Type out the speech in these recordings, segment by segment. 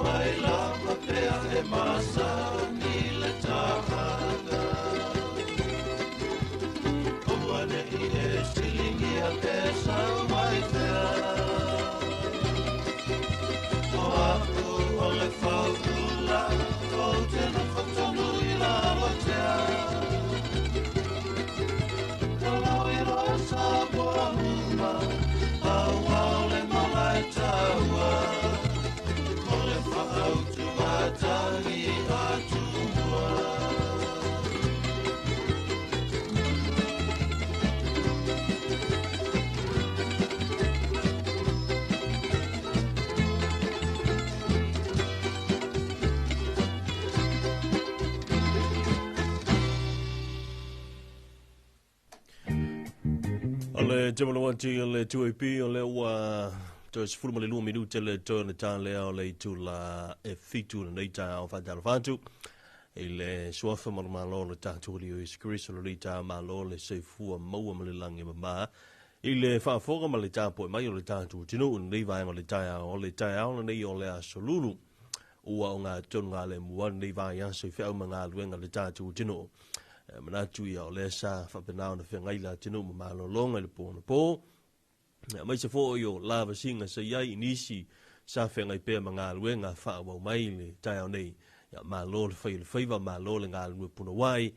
ai lava pea e masani le tagata. Aua ne i e siligia pe sau mai fea. O aku o le fautula, ou te nofo tonu i lalo tea. O lau iloa Samoa uma, aua o le malae taua. O le faautugatagi a Tumua. O le taumalo atu i le 2AP o lea ua toe 12 minute le toe o le ta lea o le itula e 7 lenei taeao. Faatalofa atu i le suafa ma le Malo o le tatou Alii o Iesu Keriso lenei taeao, malo le soifua maua ma le lagi e mama i le faafofoga ma le tapuai mai o le tatou atunuu i lenei vaega o le taeao. O le taeao lenei o le aso Lulu ua o ngā tonu ngā le mua lenei vaiaso i feau ma galuega le tatou atunuu. E manatu ia o lea sa faapena ona feagai le atunuu ma malologa i le po anapo, aemaise foi o lavasiga sa i ai i nisi sa feagai pea ma galuega faaauau mai le taeao nei. Ia, malo le fai o le faiva, malo le galulue punouai,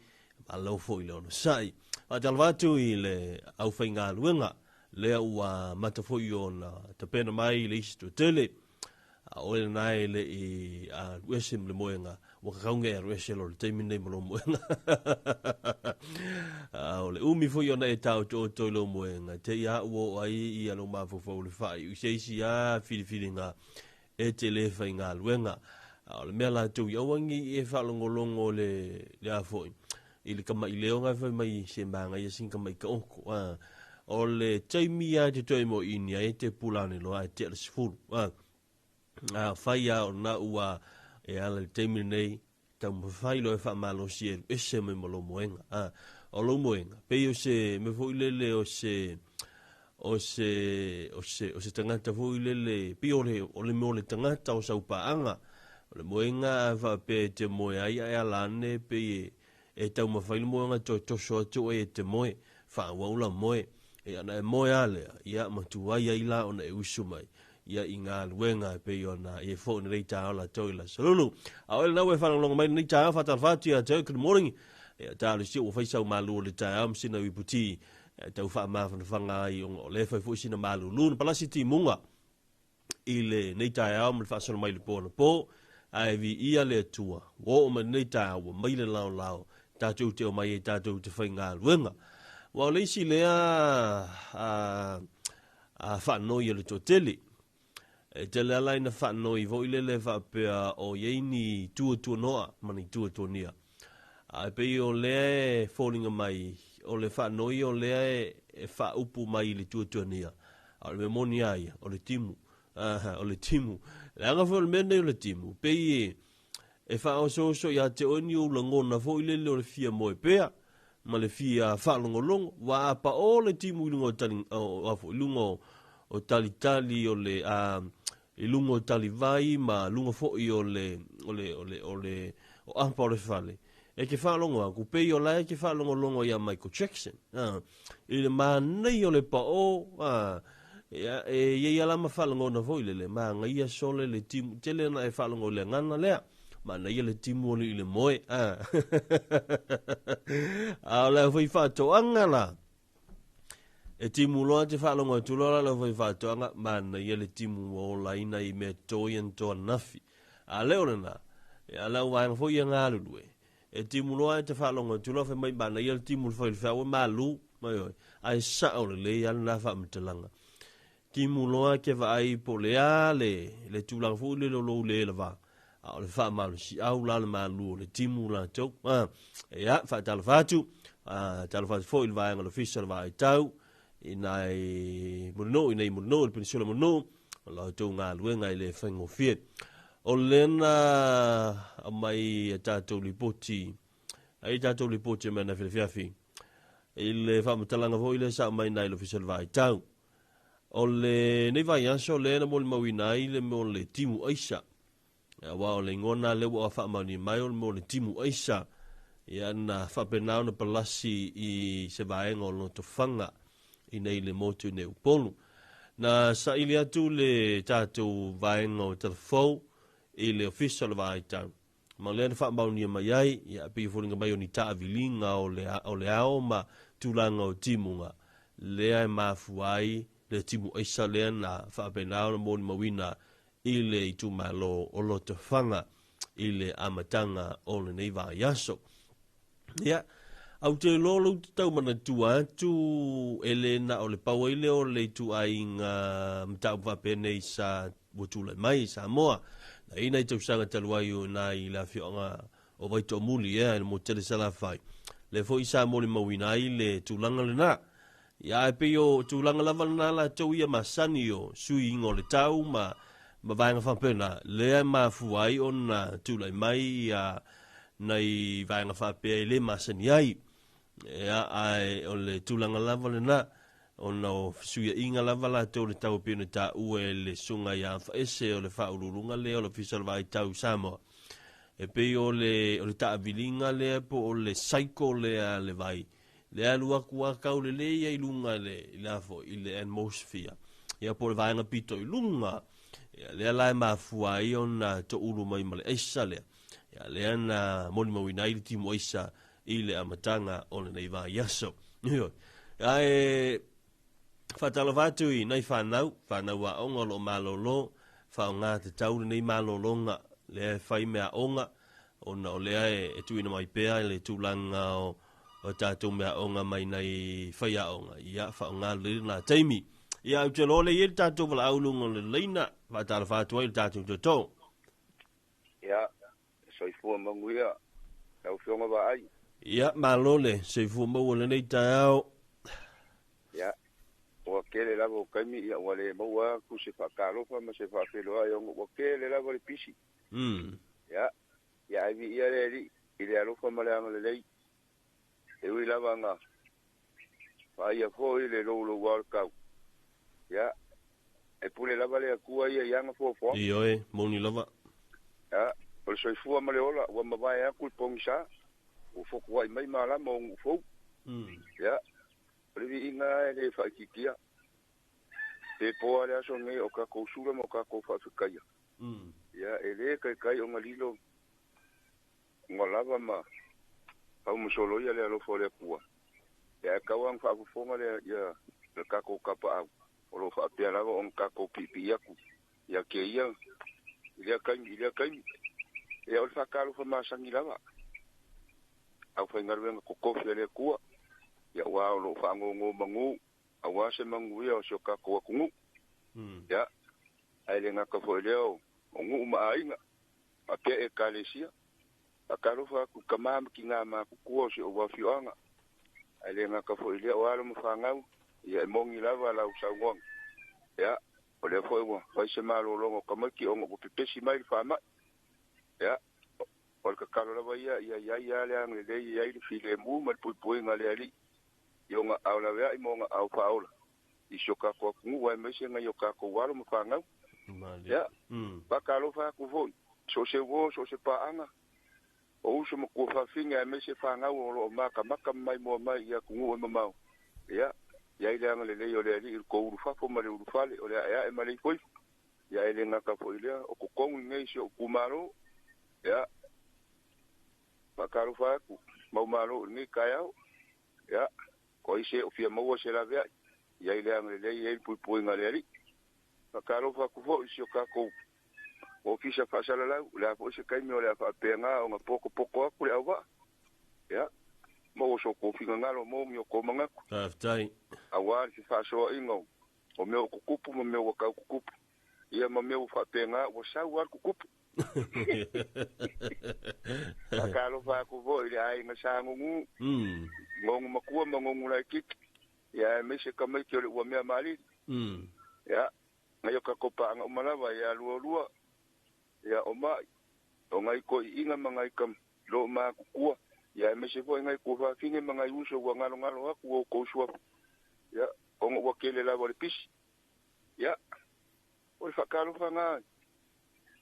malo foi le onosai. Faatalofa atu i le aufaigaluega lea ua mata foi ona tapena mai le isi toatele, a oe lena e le i alu ese ma le moega, ua kakauga e alu ese loa le taimi lenei ma lou moega. A o le umi foi ona e taotooto i lou moega, te i a ua oo ai ia lou mafaufau i le faaiu i se isi lava filifiliga e te le faigaluega. A o le mea latou i aua ne i e faalogologo le le a foi i le kamaʻilio na e fai mai se manaia sina kamaʻi taoto. A o le taimi lava e te toe moʻiini ai e te pula ane loa ae tea le 10. A afai lava o lena ua e ala i le taimi lenei, taumafai loa e faamalosi e alu ese mai ma lou moega. A o lou moega, pei o se mea foi lele o se o se o se o se tagata foi lele, pei o le o le mea o le tagata o sau paaga. O le moega a faapea e te moe ai ae ala ane pei e e taumafai le moega toe toso atu oe e te moe, faaauau la moe. Ia ona e moe lava lea, ia ma tuai ai la ona e usu mai ia i galuega e pei ona i ai foi lenei taeao latou i le aso Lulu. A o le ua e faalogologo mai lenei taeao, faatalofa atu ia te oe, good morning. Ia talosia ua fai sau malu o le taeao ma sina iputi e tau faamafanafanaga ai ona o lea e fai foi sina malulu na palasi timuga i lenei taeao ma le faasolo mai le po anapo. Ae viia le Atua, ua oo mai lenei taeao, ua mai le laolao tatou te omai ai tatou te faigaluega. Aua o le isi lea a faanoi a le toatele. E tele lava ina faanoi foi lele faapea o i ai ni tuatuanoa ma ni tuatuania. Ae pei o lea e foliga mai o le faanoi o lea e faaupu mai i le tuatuania. A o le mea moni lava ia, o le timu. O le timu. Leaga foi o le mea lenei o le timu, pei e faaosooso ia te oe ni ou lagona foi lele o le fia moe pea ma le fia faalogologo. Ua a paʻō le timu i luga o tali, o, a foi, i luga o, o talitali o le, a, i luga o talivai ma luga foi o le, o le, o le, o le, o apa o le fale. E ke faalogo aku, pei o la e ke faalogologo iā Michael Jackson. A, i le manaia o le paʻō, a, ia, e i ai lava ma faalogona foi lele, manaia sole le timu, tele ona e faalogo i le gagana lea, manaia le timu o le i le moe, a. A o le aufaifaatoaga la, e timu loa te faalogo atu loa la le aufaifaatoaga, manaia le timu ua olaina i mea toi ana toanafi. A le o lena, ia le auvaega foi ia galulue, e timu loa e te faalogo atu loa fai mai manaia le timu le fai o le feau e malu, mai oi, ae sao lelei lava lena faamatalaga. Timu loa ke vaai po o le a le, le tulaga foi lele o lou le lava, a o le faamalosiau la le malu o le timu latou. A, ia, faatalofa atu, faatalofa atu foi i le vaega o le Ofisa o le Vaai Tau, i nai Mulinuu, i nei Mulinuu, i le Penisula Mulinuu, o la outou galuega e le faigofie. O lena aumai a tatou lipoti, ai tatou lipoti e mai ana fiafiafi, i le faamatalaga foi lea sa aumai nai le Ofisa o le Vaai Tau. O lenei vaiaso lea na molimauina ai le mea o le timu aisa. Aua o le igoa lena lea ua faamaonia mai o le mea o le timu aisa. Ia na faapena ona palasi i se vaega o Lotofaga i nei le motu i nei Upolu. Na saili atu le tatou vaega o Talafou i le ofisa o le Vaai Tau. Ma lea na faamaonia mai ai, ia pei e foliga mai o ni taaviliga o le, o le ao ma tulaga o timuga, lea e mafua ai le timu aisa lea na faapena ona molimauina i le itumalo o Lotofaga i le amataga o lenei vaiaso. Ia, au te iloa lou te tau manatua atu e le na o le pau ai lea o le ituaiga mataupu faapenei sa ua tulai mai i Samoa. Na i nai tausaga talu ai o ina i le afioaga o Vaitoomuli ea i le motu tele Salafai. Lea foi sa molimauina ai le tulaga lena. Ia ae pei o tulaga lava lena latou ia masani o suiga o le tau ma ma vaega faapena, lea e mafua ai ona tulai mai ia nai vaega faapea e le masani ai. Ia, ae o le tulaga lava lena, ona o fesuiaiga lava latou le tau e pei ona taua e le Susuga ia Afaese o le Faauluuluga lea o le Ofisa o le Vaai Tau i Samoa. E pei o le, o le taaviliga lea po o le cycle lea a le vai, le alu atu a kau lelei ia i luga i le, i le a foi, i le atmosphere. Ia po o le vaega pito i luga, ia, lea la e mafua ai ona toulu mai ma le aisa lea. Ia, lea na molimauina ai le timu aisa i le amataga o lenei vaiaso. Ioe. Ae faatalofa atu i nai fanau, fanau aoga o lo o malolo, faaaoga tatau lenei malologa lea e fai meaaoga, ona o lea e tuuina mai pea le tulaga o o tatou meaaoga mai nai faiaoga, ia faaaoga lelei lena taimi. Ia, ou te iloa o lea e i ai le tatou valaau i luga o le laina, faatalofa atu ai i le tatou tootoo. Ia, soifua manuia lau Afioga Vaai. Ia, malo le soifua maua i lenei taeao. Ia, ua tele lava o taimi ia ua le maua atu se faatalofa ma se faafeiloai ona ua tele lava le pisi. Ia, ia ae viia le Alii i le alofa ma le agalelei. E ui lava na vaaia foi le louloua o le tau, ia, e pule lava le Atua ia i ana foafoaga. Ioe, moni lava. Ia, o le soifua ma le ola ua mavae atu le pogisa, ua fotuai mai malama o nuu fou. Ia, o le viiga lava e le faaitiitia. Pe po lava le aso lenei o tatou sula ma o tatou faafetaia, ia, e le taitai ona lilo Ua lava ma faumasolo ia le alofa o le Atua, ae tau lava ona faafofoga le ia le tatou tapaau, o lo o faapea lava ona tatou piipii atu ia te ia i lea taimi i lea taimi. Ia o le faatalofa masani lava, aufaigaluega totofi a le Atua, ia aua o lo o faanonomanu aua se manuia o si o tatou atunuu. Ia, ae le gata foi i lea o nuu ma aiga, faapea Ekalesia. Faatalofa atu i tama ma tina matutua o si ou afioaga, ae le gata foi i lea o alo ma fanau, ia e moni lava lau saunoaga. Ia, o lea foi ua fai se malologa o tamaiti ona ua pepesi mai le faamai. Ia, o le tatalo lava ia, ia i ai lava le agalelei, ia i ai le filemu ma le puipuiga a le Alii i ona aao laveai ma ona aao faaola i si o tatou atunuu aemaise nai o tatou alo ma fanau. Ia, faatalofa atu foi so o se uo, so o se paaga, o uso ma tuafafine aemaise fanau o lo o matamata ma maimoa mai i atunuu e mamao. Ia, i ai le agalelei o le Alii i le tou ulufafo ma le ulufale, o le aeae ma le ifoifo. Ia, e le gata foi i lea, o totonu i inei i si ou itumalo. Ia, faatalofa atu mau malo i lenei taeao. Ia, o ai se o fia maua se laveai, i ai le agalelei, i ai le puipuiga a le Alii. Faatalofa atu foi i si o tatou Ofisa Faasalalau, o le a foi se taimi o le a faapena ona potopoto atu le auvaa, ia, maua so outou finagalo mo ni o tou manatu. Faafetai. Aua le fefaasoaina o mea ua tutupu ma mea ua tau tutupu, ia ma mea ua faapena ua sau lava le tutupu. Faatalofa atu foi i le aiga Sa Gugu, Gogu Matua ma Gogu Laitiiti, ia aemaise tamaiti o le Uamea Malili. Ia, nai o tatou paaga uma lava, ia Lualua, ia Omai, o nai toeaiina ma nai loomatutua, ia aemaise foi nai tuafafine ma nai uso ua galogalo atu ua outou suafa, ia, ona ua tele lava o le pisi. Ia, o le faatalofa lena.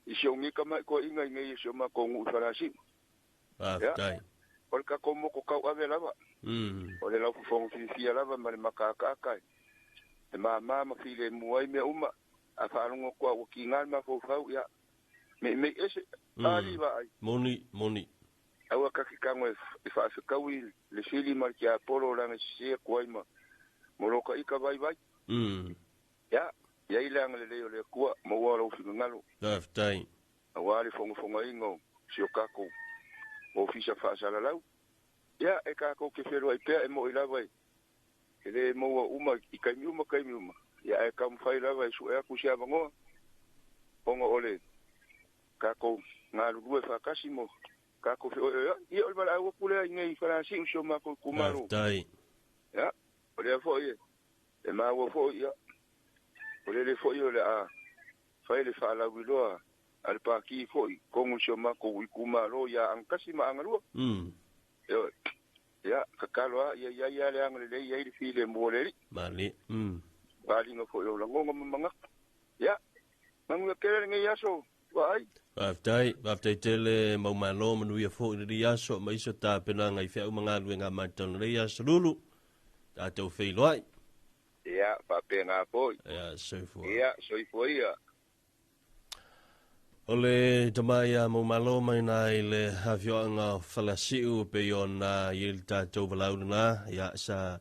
I si o ngika mai ko inga i ngai si o makou nuu i Falasiu. Faafetai. O le tatou motu tauave lava. O le laufofoga fiafia lava ma le makaakaaka e māmā ma filemu ai mea uma. A faalogo atu lava ua tiga le mafaufau, ia, meimei ese, alii vaai. Moni, moni. Aua ta te tago e faafetaui le sili ma le tiapolo leaga e sese atu ai ma ma lo ta ita vaivai. Ia, i ai le agalelei o le Atua, maua lou finagalo. Faafetai. Aua le fogafogaina o si o tatou ofisa faasalalau. Ia, e tatou te feloai pea e mo'i lava e le maua uma i taimi uma taimi uma, ia ae taumafai lava e sue atu se avanoa ona o le tatou galulue faatasi mo tatou feoeoea'i. Ia, o le valaau atu lea i nei Falasiu i si o matou itumalo. Faafetai. Ia, o lea foi e maua foi, ia, o lele foi o le a fai le faalauiloa a le Pati foi i totonu o si o matou itumalo ia Agatasi ma Agalua. Ioe. Ia, tatalo lava ia i ai lava le agalelei, i ai le filemu o le Alii. Malie. Faaaliga foi o lagona ma manatu. Ia, manuia tele lenei aso, vaai. Faafetai, faafetai tele Maumalo, manuia foi lenei aso ma isi o tapenaga i feau ma galuega matau lenei aso lulu. Tatou feiloai. Ia, faapena foi. Ia, soifua. Ia, soifua ia. O le tama ia Maumalo mai na i le afioaga o Falasiu pei ona i ai le tatou valaau lena, ia sa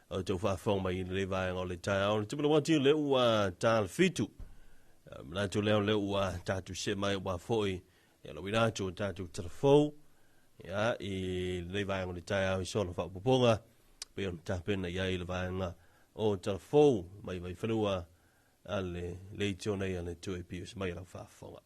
o tou faafofoga mai i lenei vaega o le taeao. Le tupu atu le ua 6:30. Manatu lea o le ua tatou se mai ua foi ia lauina atu o tatou telefou ia i lenei vaega o le taeao i sona faaopoopoga pei ona tapena i ai le vaega o telefou mai Vaifanua a le leitio nei a le 2AP mai lau faafofoga.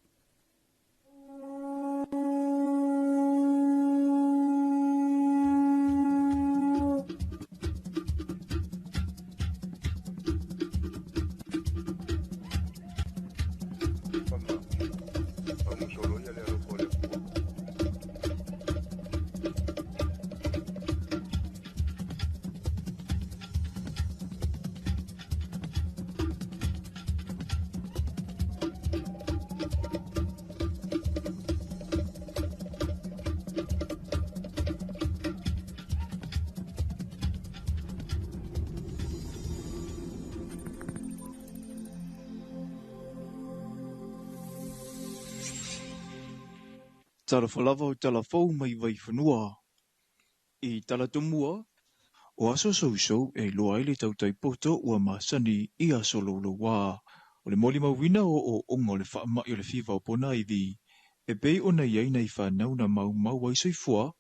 Famusolo ia le alofa o le Atua. Talofa lava o talafou mai Vaifanua. I Talatomua, o aso sousou e iloa ai le tautai poto ua masani i aso louloua. O le molimauina o ooooga o le faamai o le fiva o ponaivi, e pei ona i ai nai fanau na maumau ai soifua,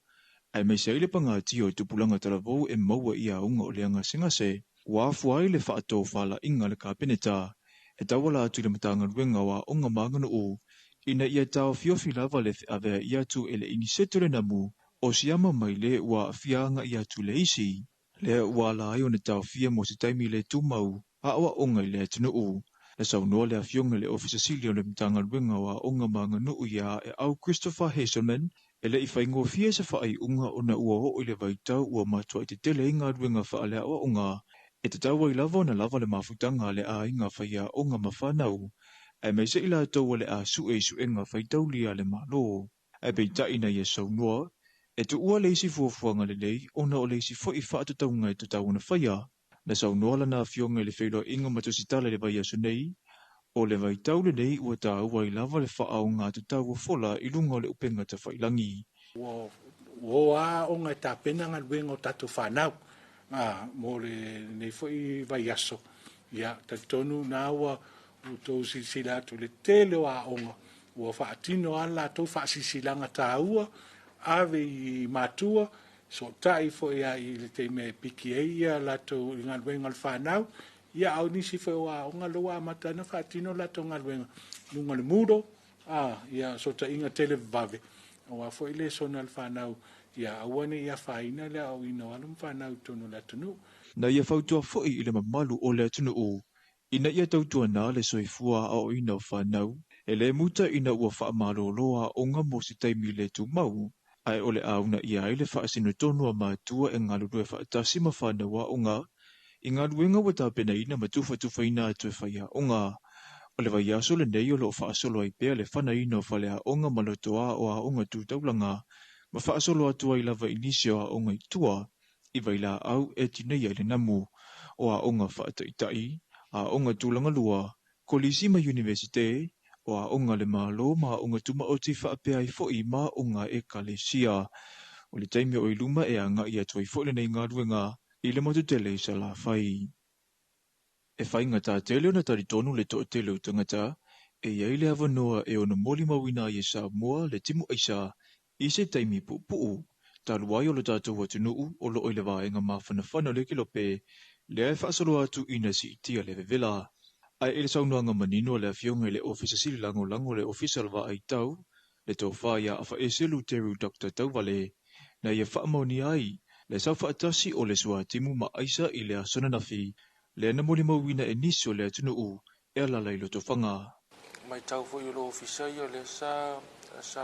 aemaise ai le pagatia o tupulaga talavou e maua i aoga o le agasegase, ua afua ai le faatofalaiga a le Kapeneta e tauala atu i le Matagaluega o Aoga ma Aganuu ina ia taofiofi lava le feaveai atu e le iniseto le namu o siama mai le ua aafia agai atu le isi. Lea ua ala ai ona taofia mo se taimi le tumau aoaoga i le atunuu. Na saunoa le afioga i le Ofisa Sili o le Matagaluega o Aoga ma Aganuu ia Aeau Christopher Hazelman e le i faigofie se faaiuga ona ua oo i le vaitau ua matuai tetele ai galuega faaleaoaoga e tatau ai lava ona lava le mafutaga a le aiga faiaoga ma fanau aemaise i latou o le a sue i suega faitaulia a le Malo. Ae peitai na ia saunoa, e tuua le isi fuafuaga lelei ona o le isi foi faatatauga e tatau ona faia. Na saunoa lana afioga i le feiloaiga ma tusitala i le vaiaso nei, o le vaitau lenei ua taua ai lava le faaaoga tatau o fola i luga o le upega tafailagi. Ua o a aoga e tapena galuega o tatou fanau mo lenei foi vaiaso. Ia, talitonu na ua outou silasila atu i le tele o aoga ua faatino lava le latou faasilasilaga taua ave i matua, sootai foi lava i le taimi e piki ai ia latou i galuega o le fanau. Ia, a o nisi foi o aoga lea ua amata ona faatino latou galuega i luga o le Moodle, ia sootaiga televavave, aua foi le sona le fanau, ia aua ne i afaina le aoaoina o alo ma fanau i totonu o le atunuu. Na ia fautua foi i le mamalu o le atunuu ina ia tautuana le soifua aoaoina o fanau, e le muta ina ua faamalolo aoga mo se taimi le tumau, ae o le a uunaia ai le faasinotonu a matua e galulue faatasi ma fanau aoga i galuega ua tapenaina ma tufatufaina atu e faiaoga. O le vaiaso lenei o loo faasolo ai pea le fanaina o faleaoga ma lotoā o aoga tu taulaga ma faasolo atu ai lava i nisi o aoga i tua i Vailaau e tineia i le namu o aoga faataitai, aoga tulaga lua, kolisi ma iunivesite, o aoga a le Malo ma aoga tumaoti faapea ai foʻi ma aoga a Ekalesia. O le taimi o i luma e agaʻi atu ai foʻi lenei galuega i le motu tele i Salafai. E faigata tele ona talitonu le toatele o tagata e i ai le avanoa e ono molimauina ai e Samoa le timu aisa i se taimi puupuu, talu ai o lo tatou atunuu o loo i le vaega mafanafana o le kelope lea e faasolo atu ina siitia le vevela. Ae i le saunoaga manino a le Afioga i le Ofisa Sili Lagolago o le Ofisa o le Vaaitau, le Tofa ia Afaese Luteru Doctor Tauvale, na ia faamaonia ai le sau faatasi o le suatimu ma aisa i le aso ananafi, lea na molimauina e nisi o le atunuu e alaala i Lotofaga. Matau foi o le ofisa ia lea sa sa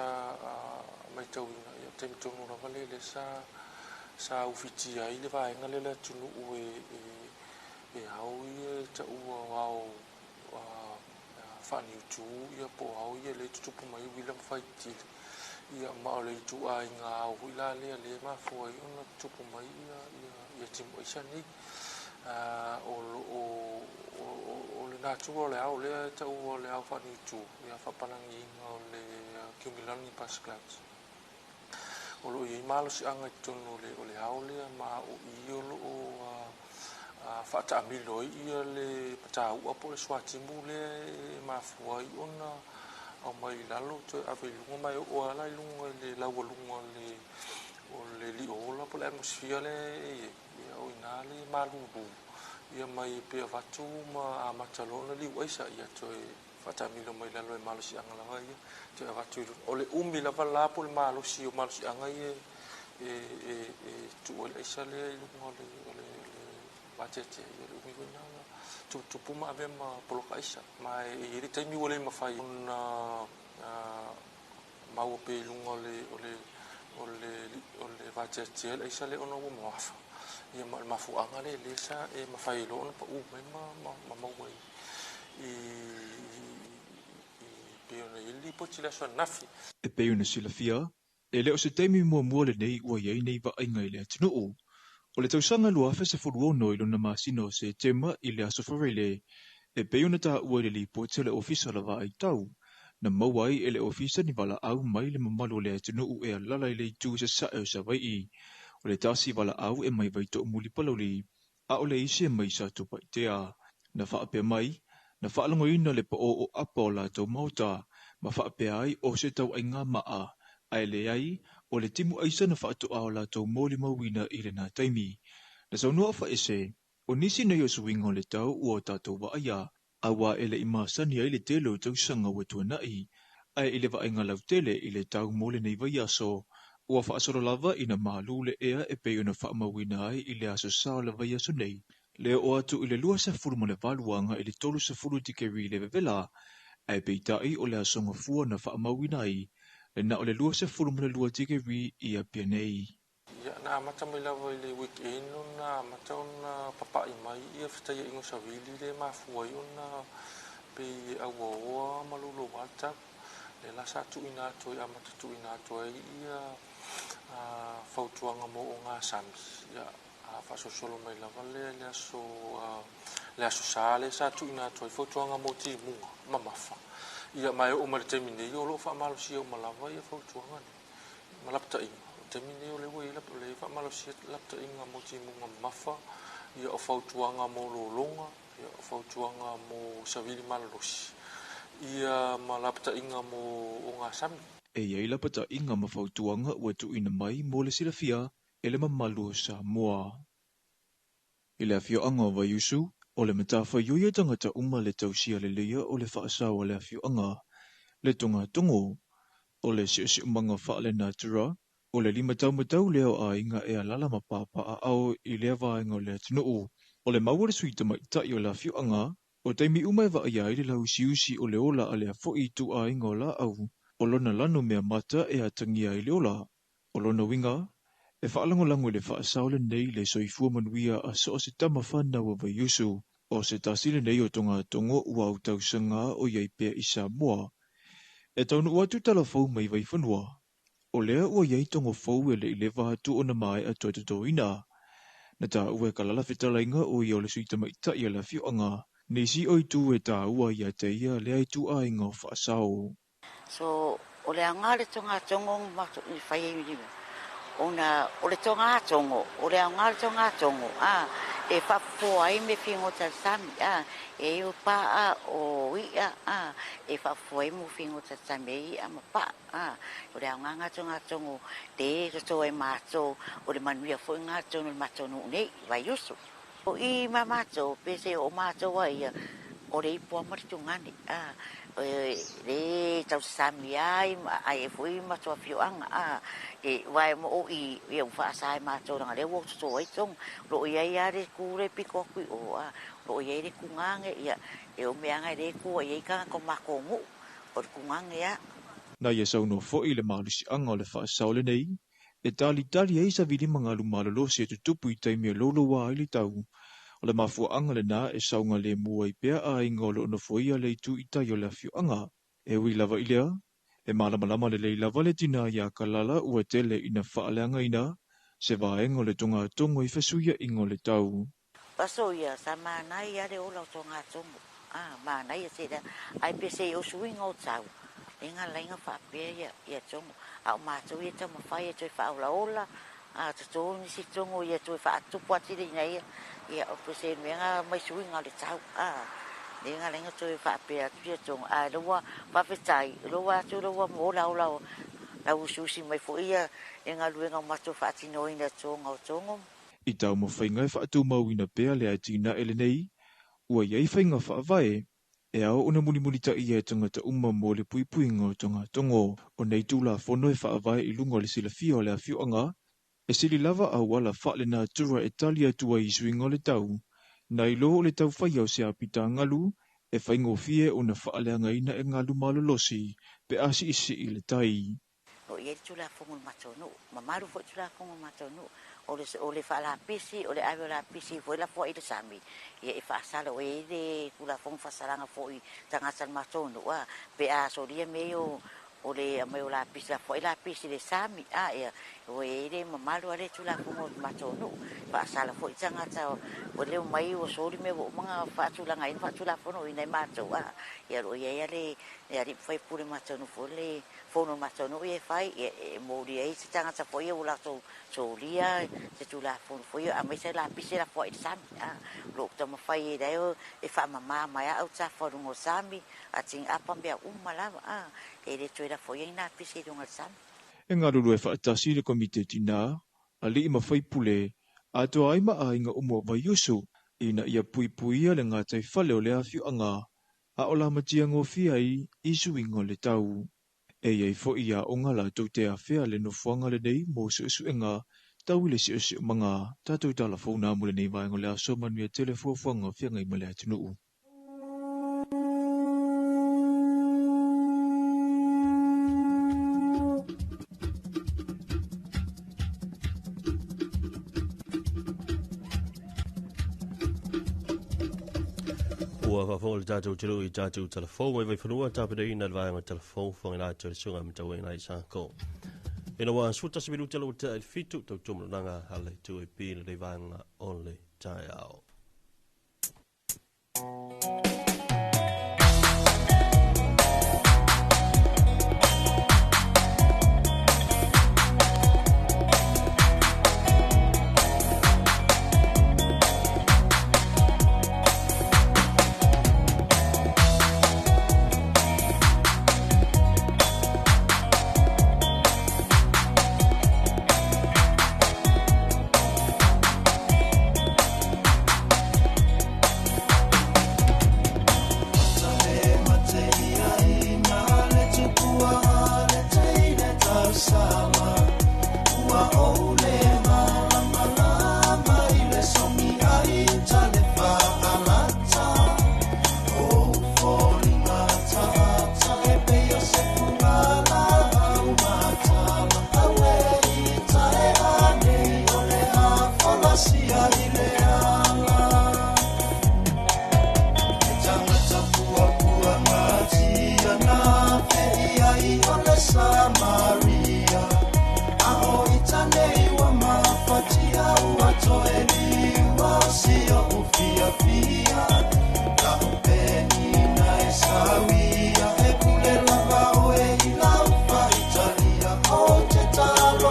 matauina ia taimi tonu lava lea lea sa sa ufitia ai le vaega lea le atunuu e e e ao ia e taua o ao faaniutu ia po o ao ia lea e tutupu mai uila ma faitili ia ma o le ituaiga ao foi la lea lea e mafua ai ona tutupu mai ia ia ia timu aisa nei. O lo o o le natura o le ao lea e taua o le ao faaniutu ia faapalagiina o le cumulonimbus clouds. O lo o i ai malosiaga i totonu o le o le ao lea ma o i o lo o faataamilo ai ia le matau'a po o le suatimu lea e mafua ai ona aumai i lalo toe ave i luga ma e oo lava la i luga i le laualuga o le o le lio ola po o le atmosphere lea e i ai, ia o i ina le malulu ia mai pe avatu ma amata loa ona liu aisa ia toe faataamilo mai lalo e malosiaga lava ia toe avatu i luga. O le umi lava la po o le malosi o malosiaga ia e e e tuu ai le aisa lea i luga o le o le vateatea, ia o le umi foi lena ona tuputupu ma avea ma poloka aisa. Ma e i ai le taimi ua le mafai ona maua pea i luga o le o le o le o le vateatea le aisa lea ona ua mafafa. Ia ma o le mafuaaga lea lea sa e mafai ai loa ona pau mai ma ma ma maua i i i pei ona i ai le lipoti i le aso ananafi. E pei ona silafia, e le o se taimi muamua lenei ua i ai nei vaaiga i le atunuu. O le tausaga 2016 i lona masina o Setema i le Aso Faraile, e pei ona taua i le lipoti a le Ofisa o le Vaaitau, na maua ai e le Ofisa ni valaau mai le mamalu o le atunuu e alaala i le itu i sasae o Savaii. O le tasi valaau e mai Vaitoomuli Palauli, a o le isi e mai Satupaitea. Na faapea mai, na faalogoina le paō o apa o latou maota, ma faapea ai o se tauaiga maa, ae leai, o le timu aisa na faatoa o latou molimauina i lena taimi. Na saunoa Afaese, o nisi nei o suiga o le tau ua o tatou vaaia, aua e le i masani ai le tele o tausaga ua tuanai, ae i le vaaiga lautele i le tau mo lenei vaiaso, ua faasolo lava ina malu le ea e pei ona faamauina ai i le aso sa o le vaiaso nei, le oo atu i le 28 agai i le 30 tikeri le vevela, ae peitai o le aso gafua na faamauina ai le na o le 22 tikeri i Apia nei. Ia, na amata mai lava i le weekend ona amata ona papa'i mai ia fetaiaiga o savili lea e mafua ai ona pei e auaoa ma louloua le tau. Lea la sa tuuina atu ai, amata tuuina atu ai ia fautuaga mo ogasami. Ia, faasolosolo mai lava lea i le aso, le aso Sa lea sa tuuina atu ai fautuaga mo timuga mamafa. Ia, ma e oo mai le taimi nei o lo o faamalosia uma lava ia fautuaga nei ma lapataiga. O le taimi lenei o lea ua i ai o lea e faamalosia lapataiga mo timuga mamafa, ia o fautuaga mo lologa, ia o fautuaga mo savili malolosi, ia ma lapataiga mo ogasami. E i ai lapataiga ma fautuaga ua tuuina mai mo le silafia e le mamalu o Samoa. I le afioaga o Vaiusu, o le matafaioi a tagata uma le tausia leleia o le faasao a le afioaga, le togatogo, o le siosiomaga faalenatura, o le limataumatau lea o aiga e alaala ma papaaao i lea vaega o le atunuu. O le mau a le sui tamaitai o le afioaga, o taimi uma e vaaia ai le lauusiusi o le ola a lea foi ituaiga o laau, o lona lanu mea mata e atagia ai le ola. O lona uiga, e faalagolago i le faasao lenei le soifua manuia a so o se tama fanau a Vaiusu. O se tasi lenei o togatogo ua autausaga o i ai pea i Samoa. E taunuu atu talafou mai Vaifanua, o lea ua i ai togo fou e leʻi leva atu ona maea toe totoina. Na taua e Kalala fetalaiga o ia o le sui tamaitaʻi a le afioaga, nisi o itu e taua ia te ia lea ituaiga o faasao. So, o le aoga o le togatogo i fai ai ona o le togatogo, o le aoga o le togatogo, e faafofoa ai me figota i le sami, e i o paa o ia, e faafofoa ai mo figota i le sami e ia ma paa, o le aoga ngā togatogo te toto ai mātou, o le manuia foi ngā tonu le mātou nuu nei, Vaiusu. O i ma mātou, pese o mātou ai, o le ipo ama le tugane, le tausasami ai, ai e foi matua fioanga, e wae mo o i, ia uwhaasa ai mātou ranga lea ua toto ai tonga, lo ia ia re kure piko aku i o, lo ia re kungange, ia, e o meanga re kua ia ikanga ko mako ngu, o le kungange a. Na ia saunoa foi le malosiaga o le faasao lenei, e talitali ai savili magalu malolosi e tutupu i taimi e louloua ai le tau. O le mafuaaga lenā e saogalemu ai pea aiga o loo nofoia le itu i tai o le afioaga. E ui lava i lea, e malamalama lelei lava le tinā iā Kalala ua tele ina faaleagaina se vaega o le togatogo i fesuiaiga o le tau. Aso ia, sa mānai ia le ola o togatogo. Mānai ia se lea. Ai pese i o suiga o tau. E ngā lainga whaapea ia, ia tongo. A o mātou ia taumawhai e toe whaolaola. Toto nisi tongo ia toe whaatupu atire ina ia. Ia o pese mea mai suiga o le tau. Le ngā lainga toe whaapea atu ia tongo. A loa whawhetai, loa atu loa mo ola ola o la ususi mai fo ia e ngā luenga o matou whaatinoina tonga o tongo. I taumafaiga e faatumauina pea le atinae lenei, ua iai faiga faavae, e ao ona mulimulitaʻi e tagata uma mo le puipuiga o togatogo. O nei tulafono e faavae i luga o le silafia o le afioaga, e sili lava auala faalenatura e tali atu ai i suiga o le tau. Nai lo o le taufaia o se apitagalu, e faigofie ona faaleagaina e galu malolosi, pe a siisii le tai. O ia le tulafono le matou nuu, mamalu foi tulafono le matou nuu, o le faalapisi, o le ave o lapisi foi la foi i le sami. Ia e faasala o e le tulafono faasalaga foi tagata le matou nuu, pe a solia mea o le mai o lapisi la foi lapisi le sami, ia o e le mamalu ale tulafono le matou nuu, faasala foi tagata o le mai o soli mea o manga faatulaga ina faatulafono ina e matou, ia lo ia ia le ali fai pule matou nuu foi le fono matou nuu ia fai e moli ai se tagata foi o latou solia se tulafono foi a mai se lapisi la foi le sami, lo taumafai e leo e faamamā mai au tafa o luga o sami, a tigapa mea uma lava, e le toe lafo ai nā pisi i luga o le sami. E galulue faatasi le komite tinā, alii ma faipule, atoa ai ma aiga uma o Vaiusu, ina ia puipuia le gataifale o le afioaga, a o lamatiagofie ai i suiga o le tau. E iai foi aoga latou te afea le nofoaga lenei mo suesuega tau i le siosiomaga. Tatou talafou na mo lenei vaega o le aso manuia tele fuafuaga o feagai ma le atunuu. Ua faafofoga le tatou telu i tatou talafou mai Vaifanua tapenaina le vaega talafou fofoga latou le susuga matauina i Sako. Ina ua 11 minuti ua tea i le 7 tautumalanaga a le itu e pi le vaega o le taeao.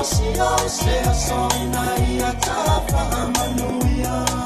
Se aso ina ia ta whakamanuia.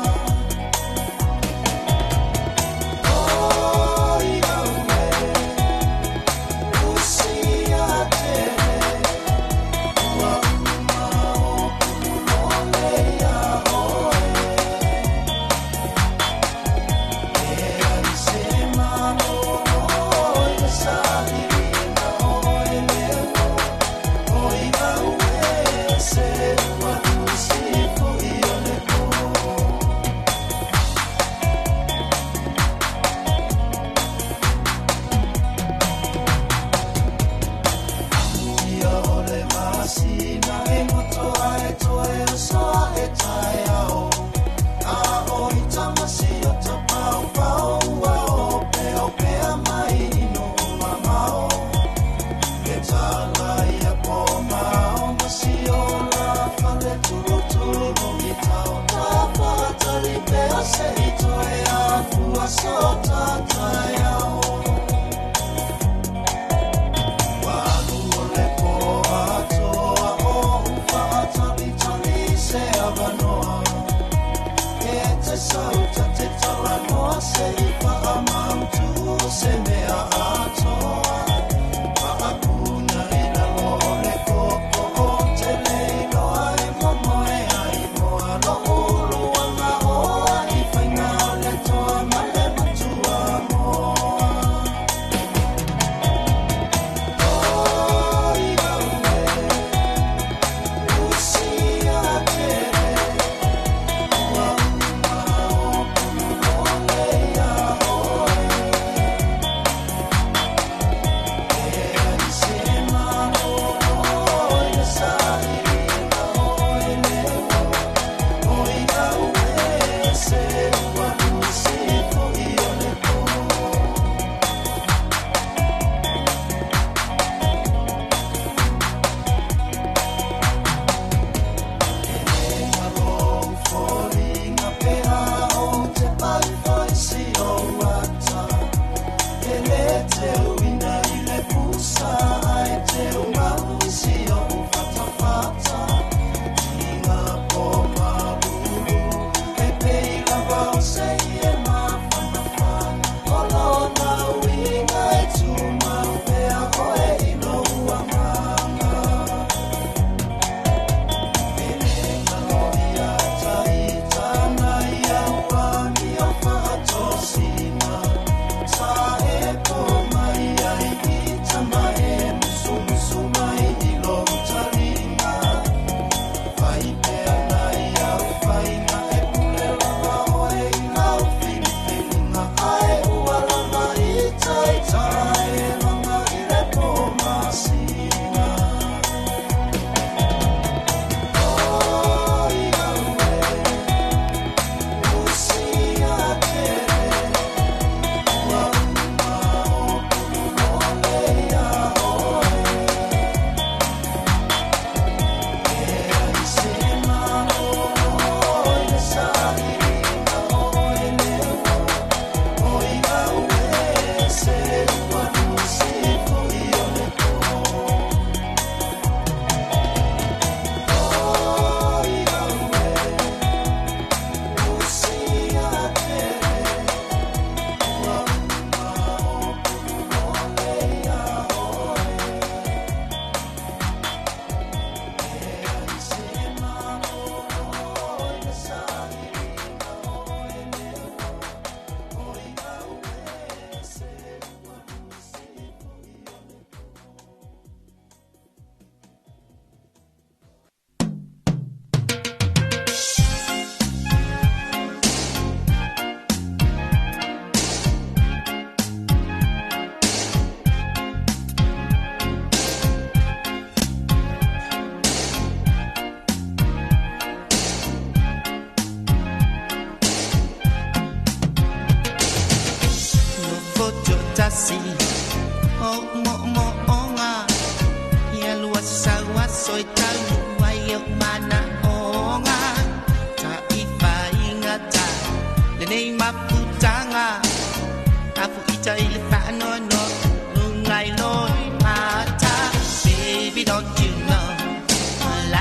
Baby, don't you know?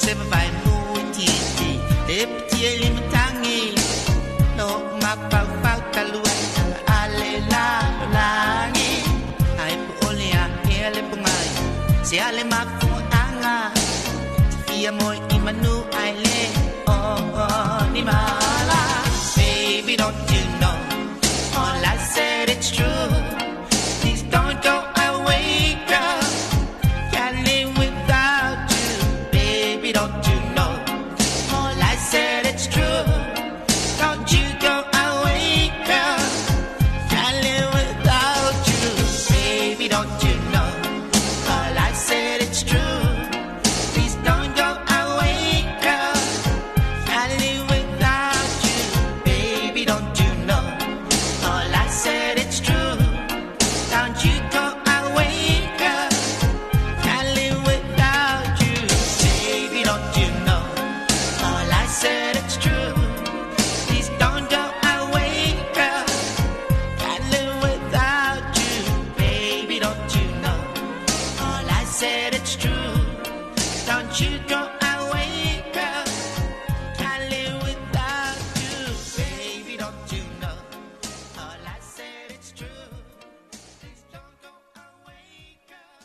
Se vai mu ti ti e ti e li matangi no ma pau pau talua ale la langi ai po ole a e ale po ngai se ale ma fu anga fia moi i manu ai le oh oh ni mala. Baby, don't you know all I said it's true. Please don't go away, girl. Can't live without you. Baby, don't you know all I said it's true. Don't you go away, girl. Can't live without you. Baby, don't you know all I said it's true. Please don't go away, girl. Can't live without you. Baby, don't you know all I said it's true. Don't you go away, girl. Can't live without you. Baby, don't you know all I said it's true. Please don't go away, girl. Can't live without you. Baby, don't you know all I said it's true. Don't you go away, girl. Can't live without you. Baby, don't you know all I said it's true. Please don't go away, girl.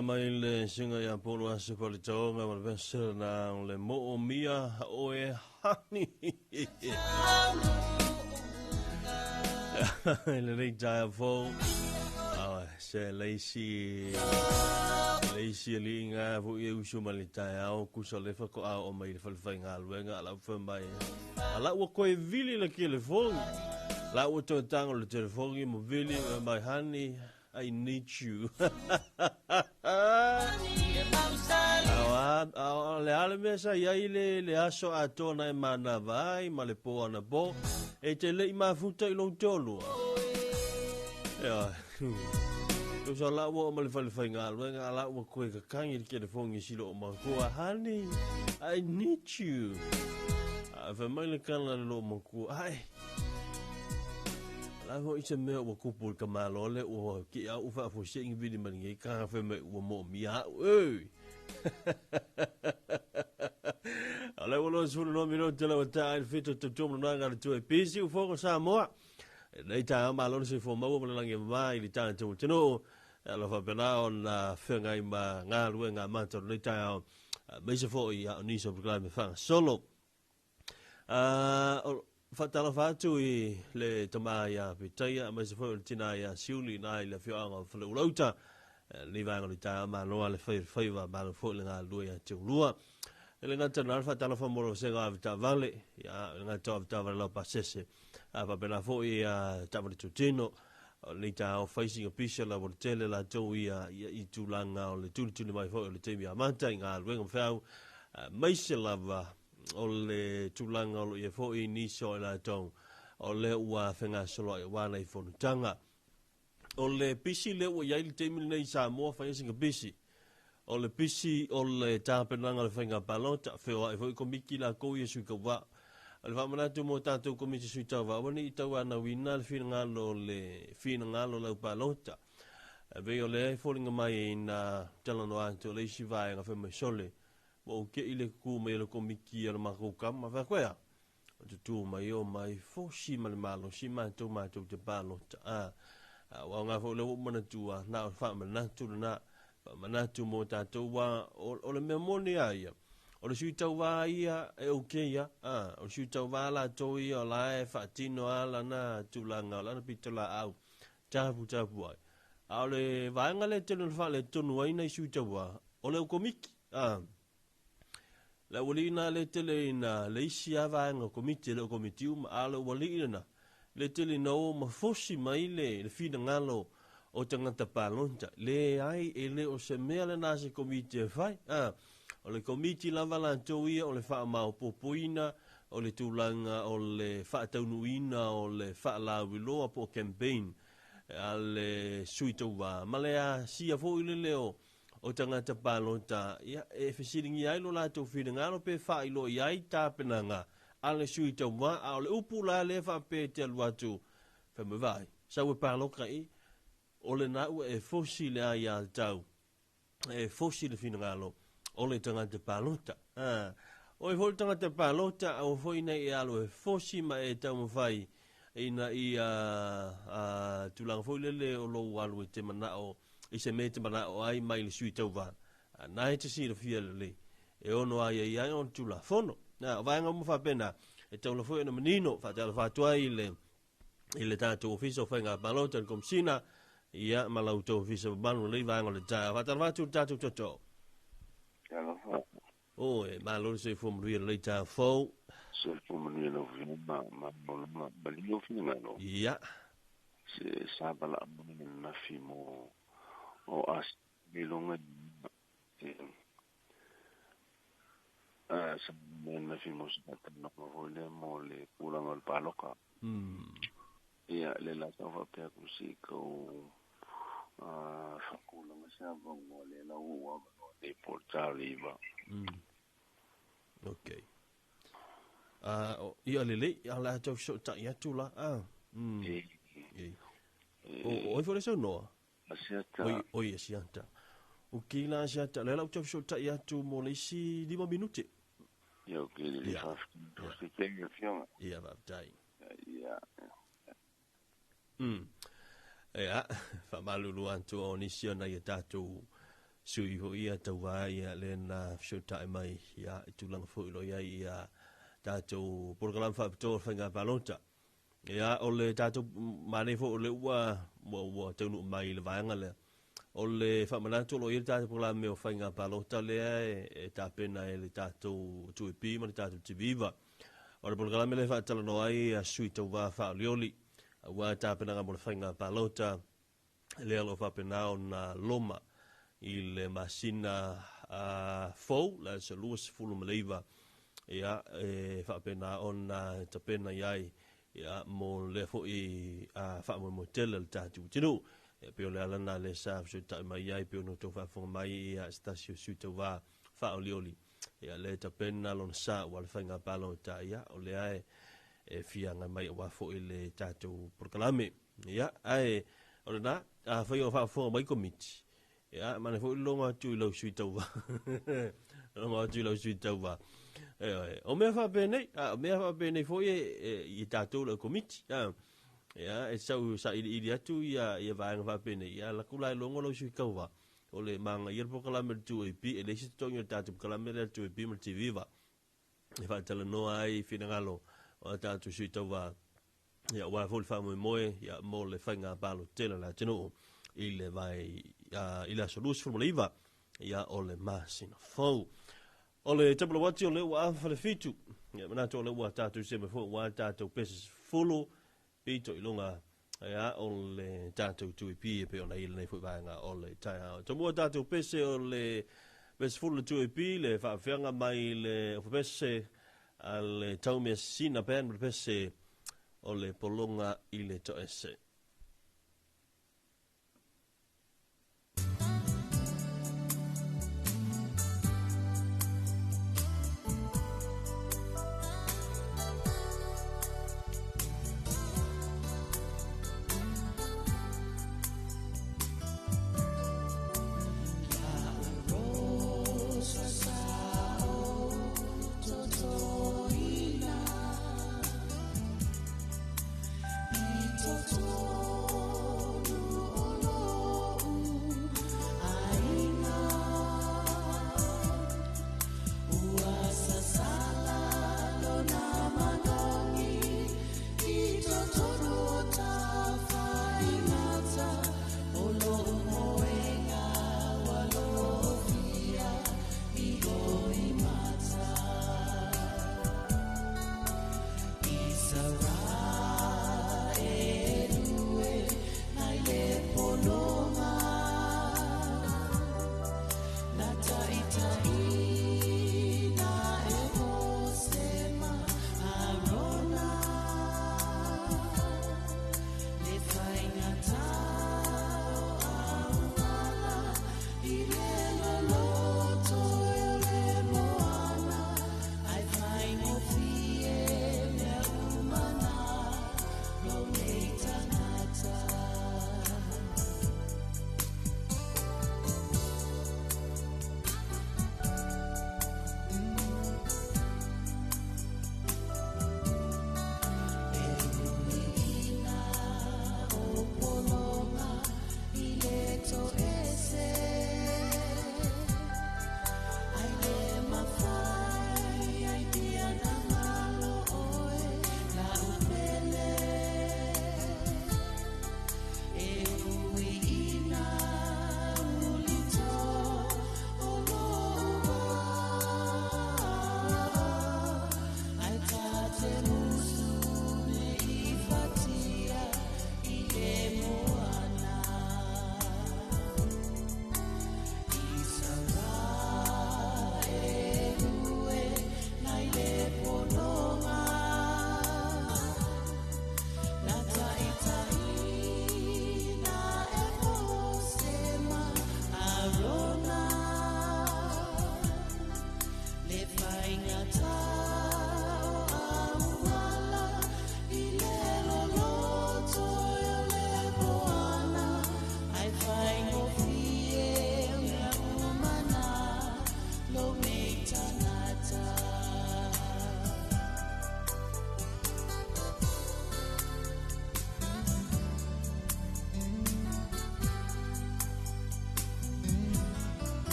Mai le singa ia polo ase pa le taonga ma le vese na le mo o mia o e hani. Le rei taia fou. Se leisi leisi li ngā fu i usu ma le taia o kusa lefa ko au o mai le falfai ngā luenga ala ufa mai. Ala ua koe vili le telefoni. La ua toe tango le telefoni mo vili mai hani. I need you. Le ale mea sa iai le aso atoa na e manava ai ma le po ana po. E te lei mafuta i lou tolua. Ia. Tusa la ua o ma le fale faigaluega, a la ua koe kakangi le telefoni i silo o makua, honey, I need you. A fai mai le kala le loo makua, ai. La fo i se mea ua kupu i ka malo le ua ki au u wha se ingi vili mani ngai ka fai mai ua mo mi au. Ei. A le ua loa sulu no mi no te lau ta ai fito te tumu nanga le tue pisi u foko Samoa. Nei tā malo le soifua maua ma le lagi e mamā i le tatou atunuu. E alofa faapena ona feagai ma galuega mata o lenei taeao, aemaise foi a o nisi o polokalame faagasolo. Faatalofa atu i le tama ia Pitaia, aemaise foi o le tina ia Siuli i ina i le afioaga o Faleulauta. Lenei vaega o le taeao, malo lava le fai o le faiva, malo foi le galulue ia te ulua. E le gata na o le faatalofa mo le vasega o avetaavale, ia, e le gata o avetaavale laupasese, a faapena foi ia taavale tutino, o lenei taeao fai sina pisa la ua tele latou ia i tulaga o le tulituli mai foi o le taimi amata i galuega ma feau, aemaise lava o le tulaga o lo o i ai foi nisi o i latou o lea ua fegasoloai aua nai fonotaga. O le pisi lea ua i ai le taimi lenei i Samoa, fai sina pisi. O le pisi o le tapenaga o le faiga palota, feoai foi komiti lakou ia sui tauva. O le faamanatu mo tatou komiti sui tauva, aua ne i tauanauina le finagalo o le finagalo o lau palota. E pei o lea e foliga mai ina talanoa atu o le isi vaega fai mai sole, ua ou te i le tutu mai o le komiti a le matou kama, fai atu ea, o tutu mai o mai fosi ma le malosi matou matou te palota. A, ua aoga foi lea ua ou manatua, na o le faamanatu lena, faamanatu mo tatou ua, o le mea moni a ia, o le sui tauva ia e okay ia, a, o le sui tauva latou ia o la e faatino a lana tulaga o lana pito laau, tapu tapu ai. A o le vaega lea e tele ona faaletonu ai nai sui tauva, o le au komiti, a. Le aualii lena le tele ina le isi lava vaega o komiti, e le o komiti uma, a o le aualii lena, le tele ina o ma fosi mai le finagalo o tagata palota. Leai, e le o se mea lena a se komiti e fai. A, o le komiti lava latou ia o le faamaopoopoina, o le tulaga o le faataunuuina o le faalauiloa po o campaign a le sui tauva, ma le asia foi le leo o tagata palota, ia, e fesiligia ai lo latou finagalo pe faailoa i ai tapenaga a le sui tauva. A o le upu la lea faapea e te alu atu, fai mai vaai, sau e palota i, o lena ua e fosi le aiatatau, e fosi le finagalo o le tagata palota. A, o e foi le tagata palota, aua foi nei e alu e fosi ma e taumafai ina ia tulaga foi lele o lou alu e te manao i se mea e te manao ai mai le sui tauva. Na e te silafia lelei, e ono aiaia ai ona Tulafono. Na, o vaega uma faapena, e taula foi ona manino, faatalofa atu ai i le tatou Ofisa o Faiga Palota, le Komesina, ia, ma la outou Ofisa mamalu i lenei vaega o le taeao. Faatalofa atu i le tatou tootoo. Talofa. Oi, malo le soifua manuia i lenei taeao fou. Soifua manuia lau Afioga ma malolo malie finagalo. Ia. Se sa balaa mai ananafi mo o asi iloga i a sa mai ananafi mo se faatanoga foi lea mo le tulaga o le paloka. Ia le la tau faapea ku si kau faatulaga se avanoa lea la ua avanoa nei po o le taliva. Okay. Ia lelei, a o le a tau fesootai atu la. E. O ai foi le saunoa? Asiata. Oi, oi Asiata. Okay la Asiata, lea la ou tau fesootai atu mo le isi 5 minute. Ia, okay, lelei, faafetai. Ia, Afioga. Ia, faafetai. Ia. Ia, faamalulu atu o nisi o nai a tatou sui foi ia tauva ia lea na fesootai mai ia i tulaga foi lo i ai ia tatou polokalame faapitoa o le faiga palota. Ia, o le tatou manaia foi o lea ua taunuu mai i le vaega lea. O le faamanatu o lo o i ai le tatou polokalame o faiga palota lea e tapena e le tatou 2AP ma le tatou TV9. O le polokalame lea e faatalanoa ai ia sui tauva faaolioli aua tapenaga mo le faiga palota lea o lo o faapena ona loma i le masina fou, le aso 29, ia, e faapena ona tapena i ai Ia mo le fo'i a faamoemoe tele le tatou atunuu. Ia pei o le ala lena lea sa fesootai mai ai pei ona outou faafofoga mai ia se tasi o sui tauvā faaolioli. Ia lea e tapena lona sa aua le faiga palota, ia o lea e e fia agai mai aua foi le tatou polokalame. Ia ae o lena, afai o faafofoga mai komiti, ia manaia foi le logo atu i lau sui tauvā. Logo atu i lau sui tauvā. E, o mea faapenei, a o mea faapenei foi e, e, i tatou le komiti. A, ia, e sau sailiili atu ia, ia vaega faapenei, ia laku la e logo lau sui tauvā. O le magaia le polokalame le 2AP, e leai se totogi o le tatou polokalame lea le 2AP ma le TV va. E faatalanoa ai finagalo o a tatou sui tauvā. Ia, aua foi le faamoemoe, ia, mo le faiga palota tele a le atunuu i le vai, i le aso 29, ia, o le masina fou. O le tapula uati o lea ua afa le 7, ia, manatu o lea ua tatou se mai foi aua tatou pese 10 pito i luga, ia, o le tatou 2AP e pei ona i lenei foi vaega o le taeao. Tomua tatou pese o le pese 10 le 2AP le faafeaga mai le ofapese a le Taumeasina Band le pese o le pologa i le toese. Totoina.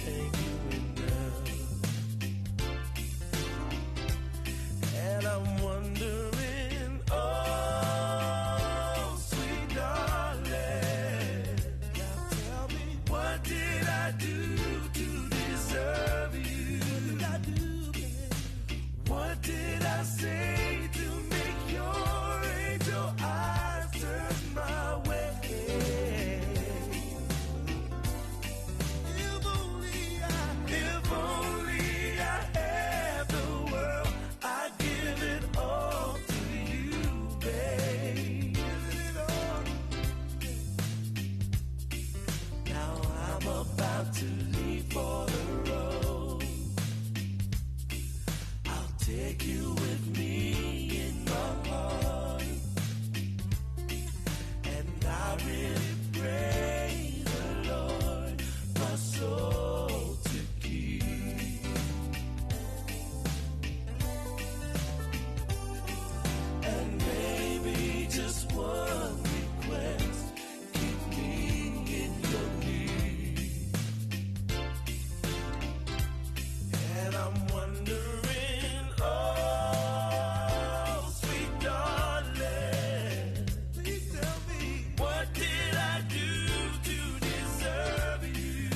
Can't get me now. And I'm wondering, oh, sweet darling, now tell me, what did I do to deserve you? What did I say to make your angel eyes turn my way? If only I had the world, I'd give it all to you, babe. Now I'm about to leave for the road. I'll take you with me in my heart. And I really pray the Lord my soul to keep. And maybe just one request, keep me in your need. And I'm wondering, oh, sweet darling, please tell me, what did I do to deserve you?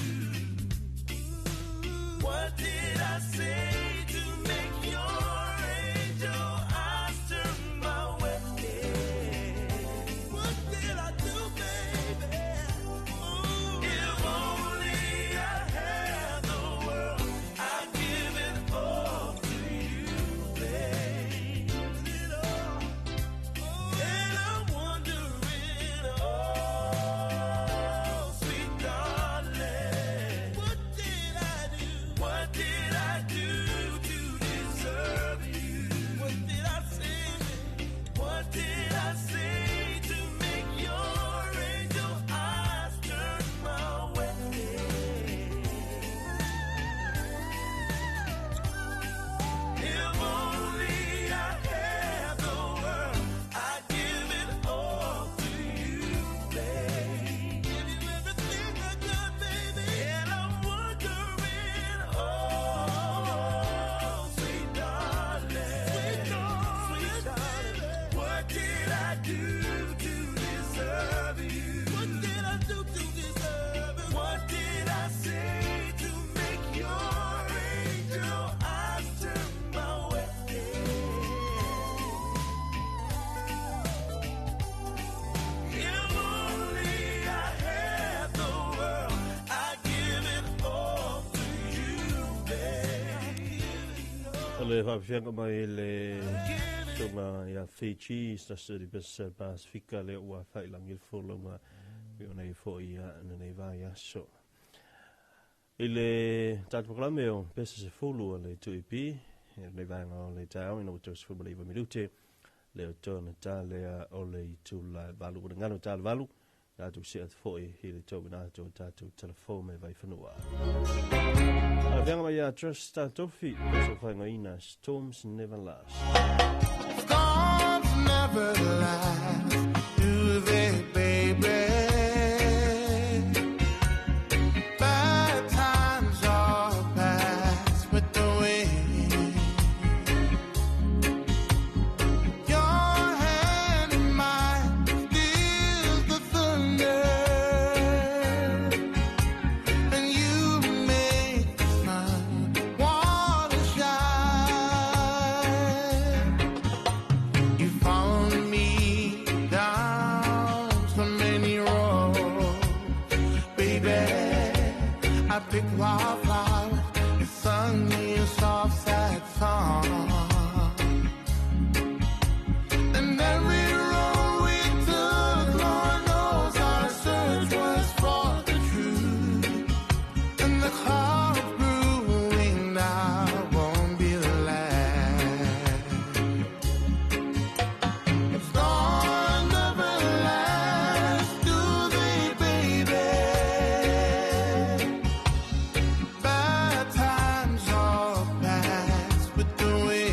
What did I say to make your angel eyes turn my way? What did I do, baby? If only I had the world, I'd give it all to you, babe. And I'm wondering, oh, sweet darling, what did I do? What did I do to deserve you? What did I say? What did I say to make your angel eyes turn my way? If only I had the world, I'd give it all to you, babe. Give you everything I got, baby. And I'm wondering, oh, sweet darling, sweet darling, what did I do to deserve you? What did I do to deserve it? What did I say to make your angel eyes turn my way? If only I had the world, I'd give it all to you, babe. O le whaapewhianga mai le tonga ia Fiji, sa di pesa Pasifika le ua whailangi le fōlonga i o nei fo ia na nei vai aso. I le tātou pakalame o pesa se fulu o le 2EP, e nei vaenga o le tau, ina ua tau se fulu le minute, le o tōna tā lea o le itu la valu, o ngano tā le valu, tātou se at foi i le tau ina tō tātou telefo me vai whanua. A whianga mai a Trust Tatofi, so whainga ina, Storms Never Last. Storms never last, do they, baby? Bad times all pass with the wind. Your hand in mine steals the thunder, and you make the sun wanna shine. You followed me down so many roads, baby. I picked wildflowers and sung me a soft, sad song. And every road we took, Lord knows our search was for the truth. And the clouds brewing now won't be the last. Storms never last, do they, baby? Bad times all pass with the wind.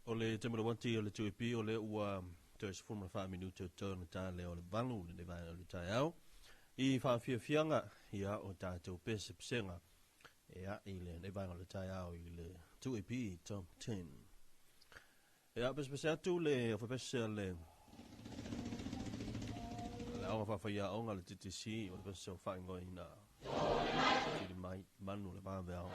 O le temelo o le tuipi o le ua toe sefulu ma fa minute o tona tā leo o le valu le vae o le taeao. I whaafiafianga ia o tātou pese pesenga ia i le vae o le taeao i le 2AP Top 10. Ia pese pese atu le o whapese le aonga whawhaia aonga le TTC o le pese o whaingoi na tiri mai manu le vāweao.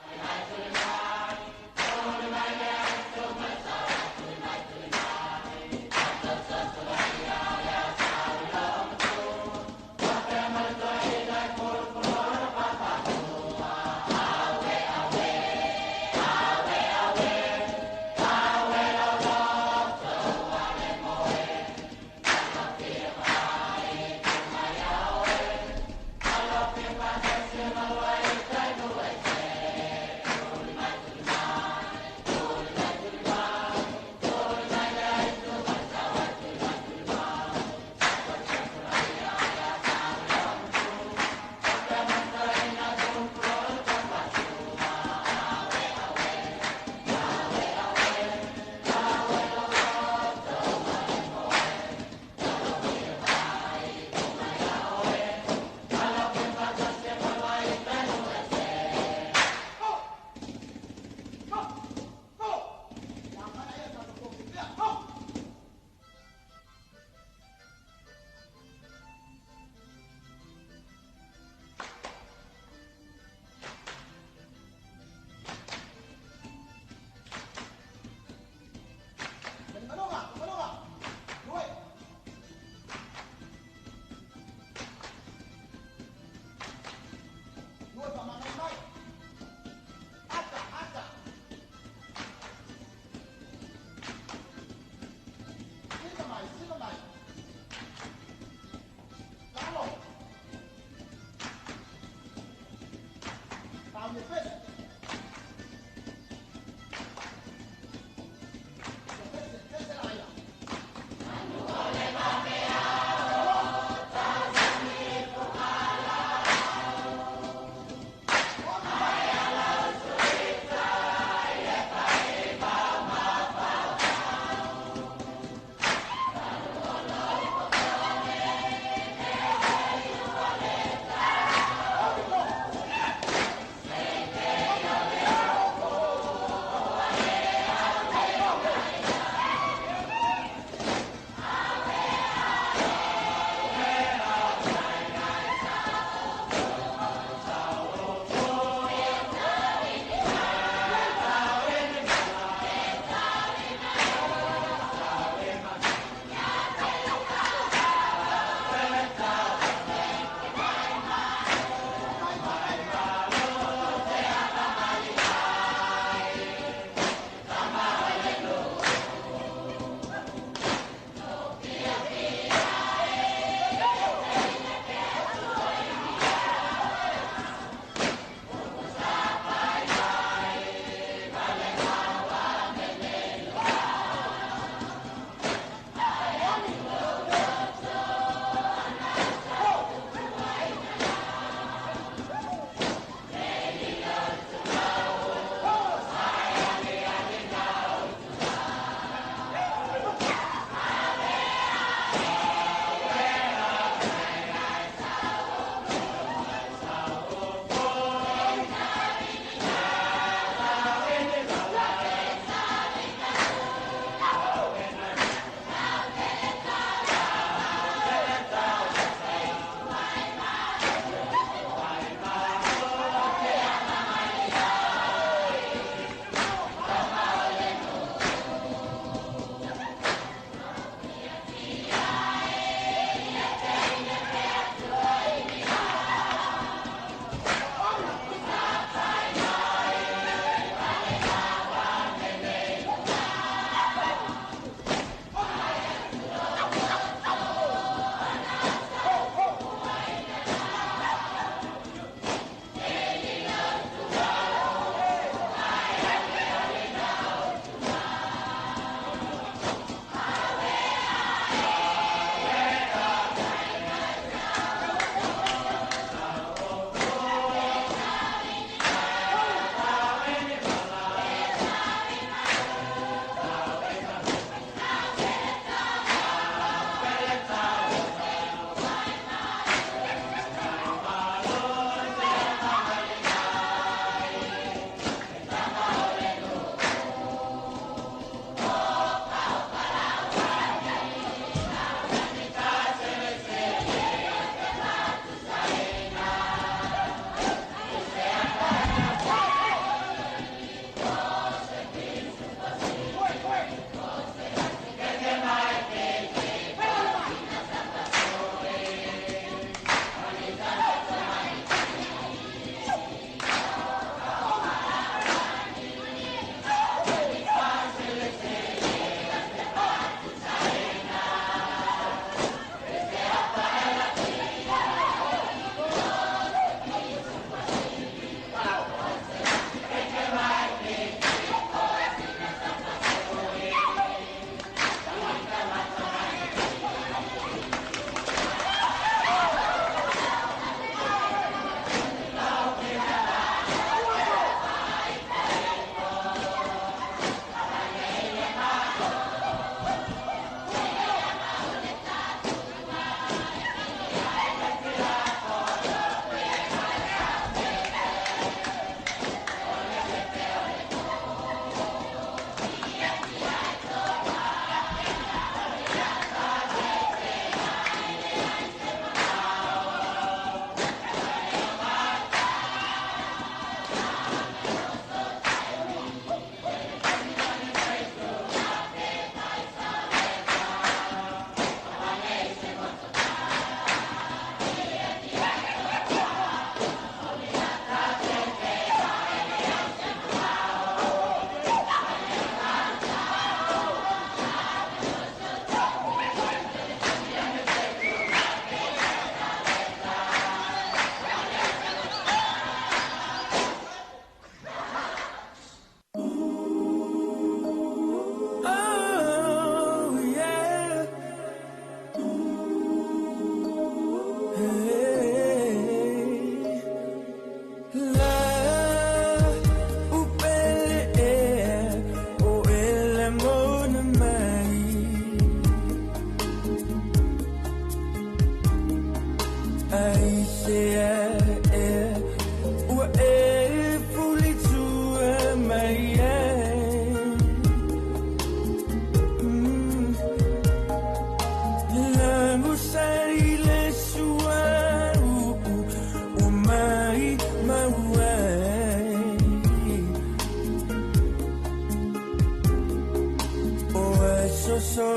so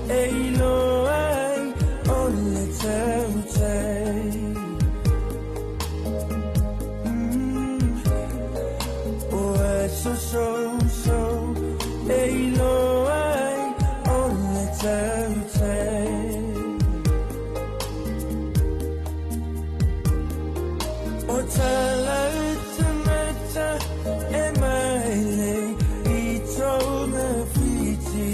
e iloa ai o le tautai. O aso sousou e iloa ai o le tautai. O tala utamata e maile i tōna whiti.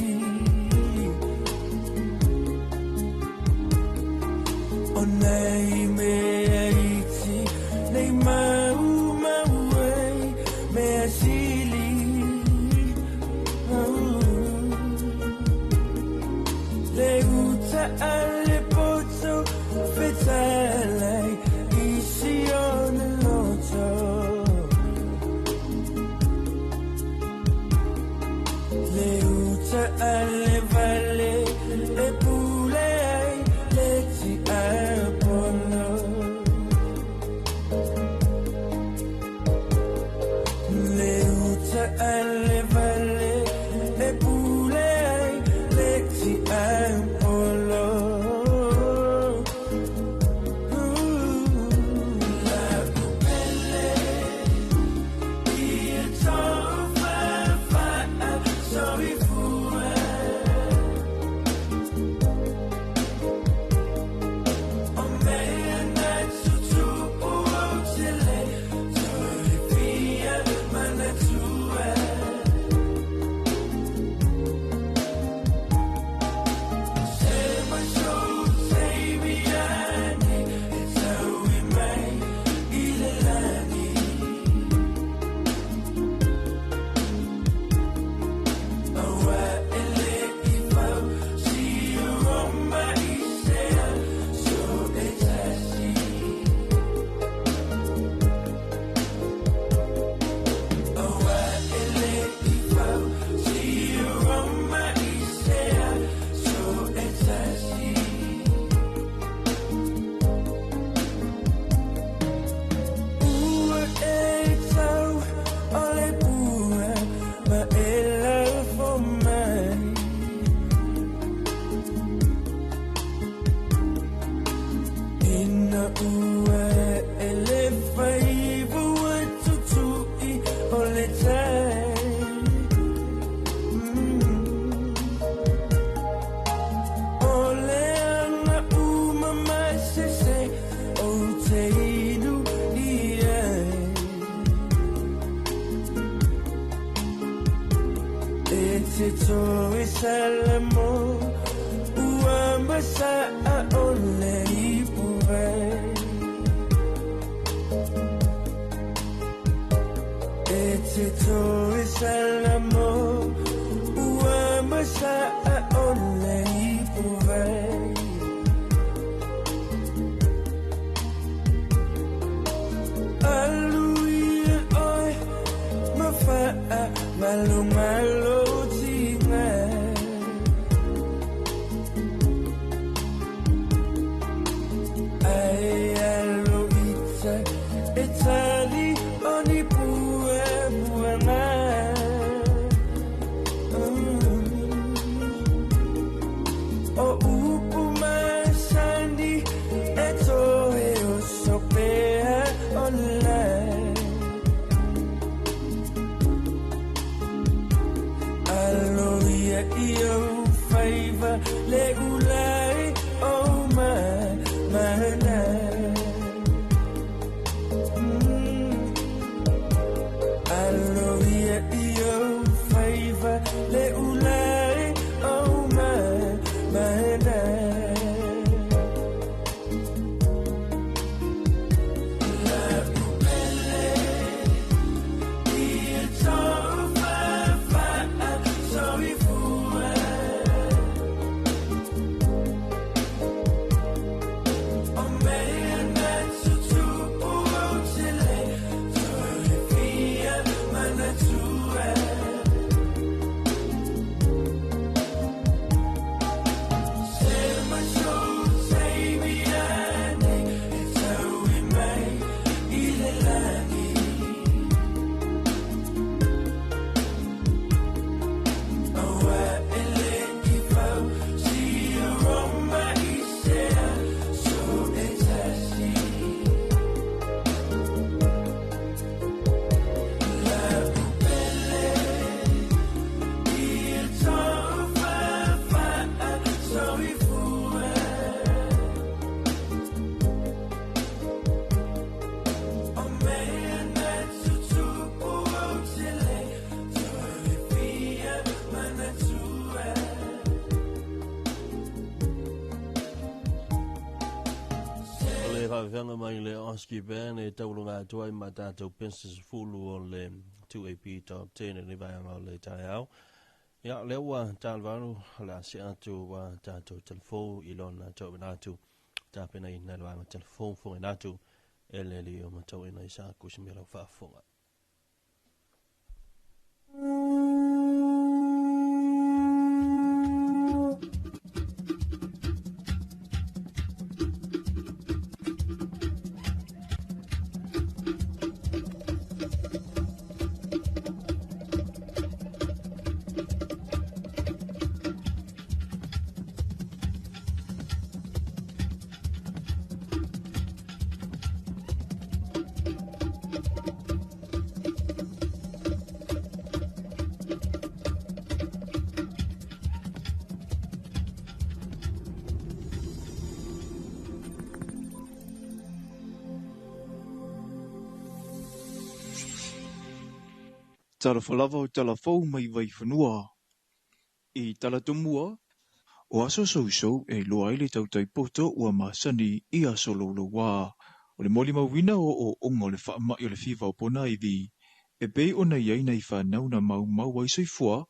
O nei mea iti, nei mau mau ai, mea sili. Le uta a le poto fetalai i si ona loto. Le uta a le vale e pule ai le ti Apollo. Le uta a le vale e pule ai le ti Apollo. Oski Band e taulunga atu ai ma tātou pensa fulu o le 2AP Top 10 le vaega o le taeao. Ia, lea ua talavalu la se atu wa tātou telefon i lona tau atu tapena i nā vaega telefon fo atu e le li o matau ina i sa kusi mea lau faafofoga. Talofa lava o talafou mai Vaifanua. I talatumua, o aso sousou e iloa ai le tautai poto ua masani i aso loulouā. O le molimauina o ooga o le faamai o le fiva o ponaivi, e pei ona i ai nai fanau na maumau ai soifua,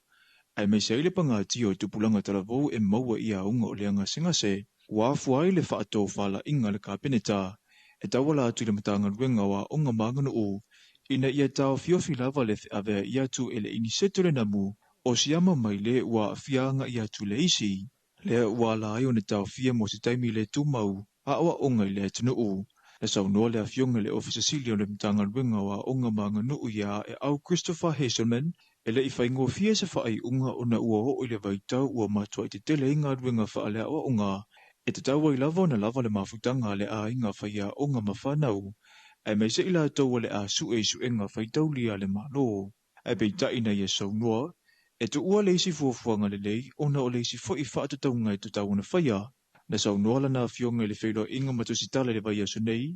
aemaise ai le pagatia o tupulaga talavou e maua i auga o le agasegase, ua afua ai le faatofalaiga a le Kapeneta, e tauala atu i le Matagaluega o Aoga ma Aganuu, ina ia taofiofi lava le feaveai atu e le iniseto le namu o siama mai le ua aafia agai atu le isi. Lea ua ala ai ona taofia mo se taimi le tumau a aoaoga i le atunuu. Na saunoa le afioga i le Ofisa Sili o le Matagaluega o Aoga ma Aganuu ia Aeau Christopher Hazelman e le i faigofie se faaiuga ona ua oo i le vaitau ua matuai tetele ai galuega faaleaoaoga e tatau ai lava ona lava le mafutaga a le aiga faiaoga ma fanau aemaise i latou o le a sue i suega faitaulia a le Malo. Ae peitai na ia saunoa, e tuua le isi fuafuaga lelei ona o le isi foi faatatauga e tatau ona faia. Na saunoa lana afioga i le feiloaiga ma tusitala i le vaiaso nei,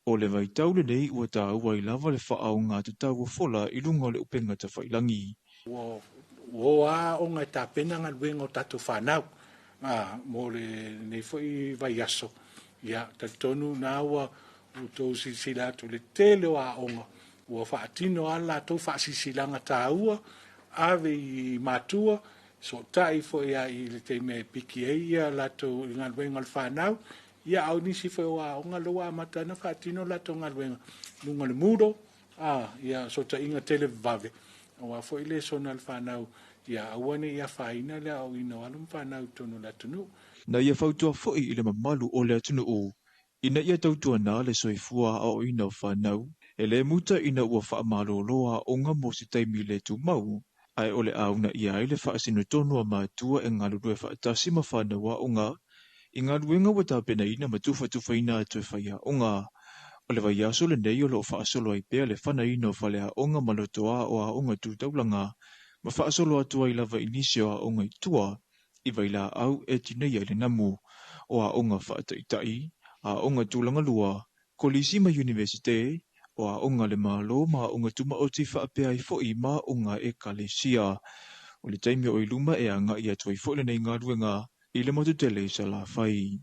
o le vaitau lenei ua taua ai lava le faaoga tatau o fola i luga o le upega tafailagi. Ua o aoga e tapena galuega o tatou fanau mo lenei foi vaiaso. Ia, talitonu na ua outou silasila atu le tele o aoga ua faatino a latou faasisilaga taua ave i matua sootai foi a i le taimi e piki ai ia latou i galuega o le fanau. Ia, au nisi foi o aoga lea ua amata ona faatino latou galuega luga o le Moodle, ia sootaiga tele vavave aua foi le sona le fanau, ia aua ne i afaina le aoaoina o alo ma fanau i totonu o le atunuu. Na ia fautua foi i le mamalu o le atunuu ina ia tautuana le soifua aoaoina o fanau, e le muta ina ua faamalōlō aoga mo se taimi le tumau, ae o le auna ia ai le faasinotonu a matua e galulue faatasi ma fanau aoga i galuega ua tapenaina ma tufatufaina atu e faiaoga. O le vaiaso lenei o loo faasolo ai pea le fanaina o faleaoga ma lotoā o aoga tu taulaga ma faasolo atu ai lava i nisi o aoga i tua i vailaau e tineia i le namu o aoga faataitai, aoga tulaga lua, kolisi ma universite, o aoga le Malo ma aoga tumaoti faapea ai foi ma aoga ekalesia. O le taimi o i luma e agai atu ai foi lenei galuega i le motu tele i Salafai.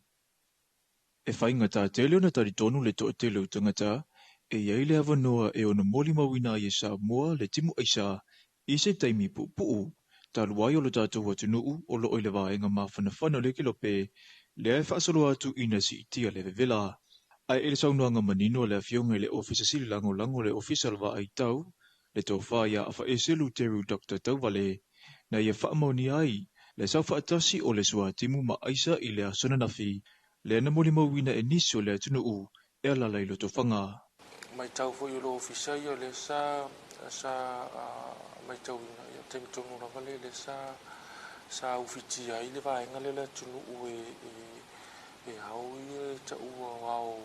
E faigata tele ona talitonu le toatele o tagata e i ai le avanoa e ono molimauina ai e Samoa le timu aisa i se taimi puupuu, talu ai o le tatou atunuu o loo i le vaega mafanafana o le kelope lea e faasolo atu ina siitia le vevela. Ae i le saunoaga manino a le afioga i le Ofisa Sili Lagolago le Ofisa o le Vaaitau, le tofa ia Afaese Luteru Dr. Tauvale, na ia faamaonia ai le sau faatasi o le suatimu ma aisa i le aso ananafi, lea na molimauina e nisi o le atunuu e alala i Lotofaga. Matau foi o le ofisa ia lea sa matauina ia taimi tonu lava lea lea sa ufitia ai le vaega lea le atunuu e ao ia e taua o ao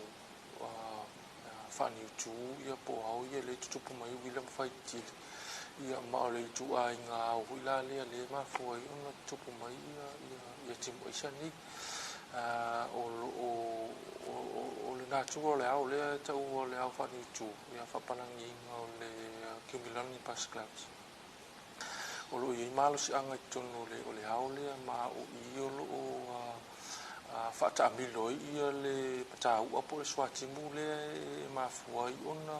faaniutu ia po o ao ia le tutupu mai uila ma faitili ia ma o le ituaiga ao foi la lea lea e mafua ai ona tutupu mai ia timu aisa nei. O le natura o le ao lea e taua o le ao faaniutu ia faapalagiina o le cumulonimbus clouds. O loo i ai malosiaga i totonu o le ao lea ma o i o loo Faataamilo ai ia le matau'a po o le suatimu lea e mafua ai ona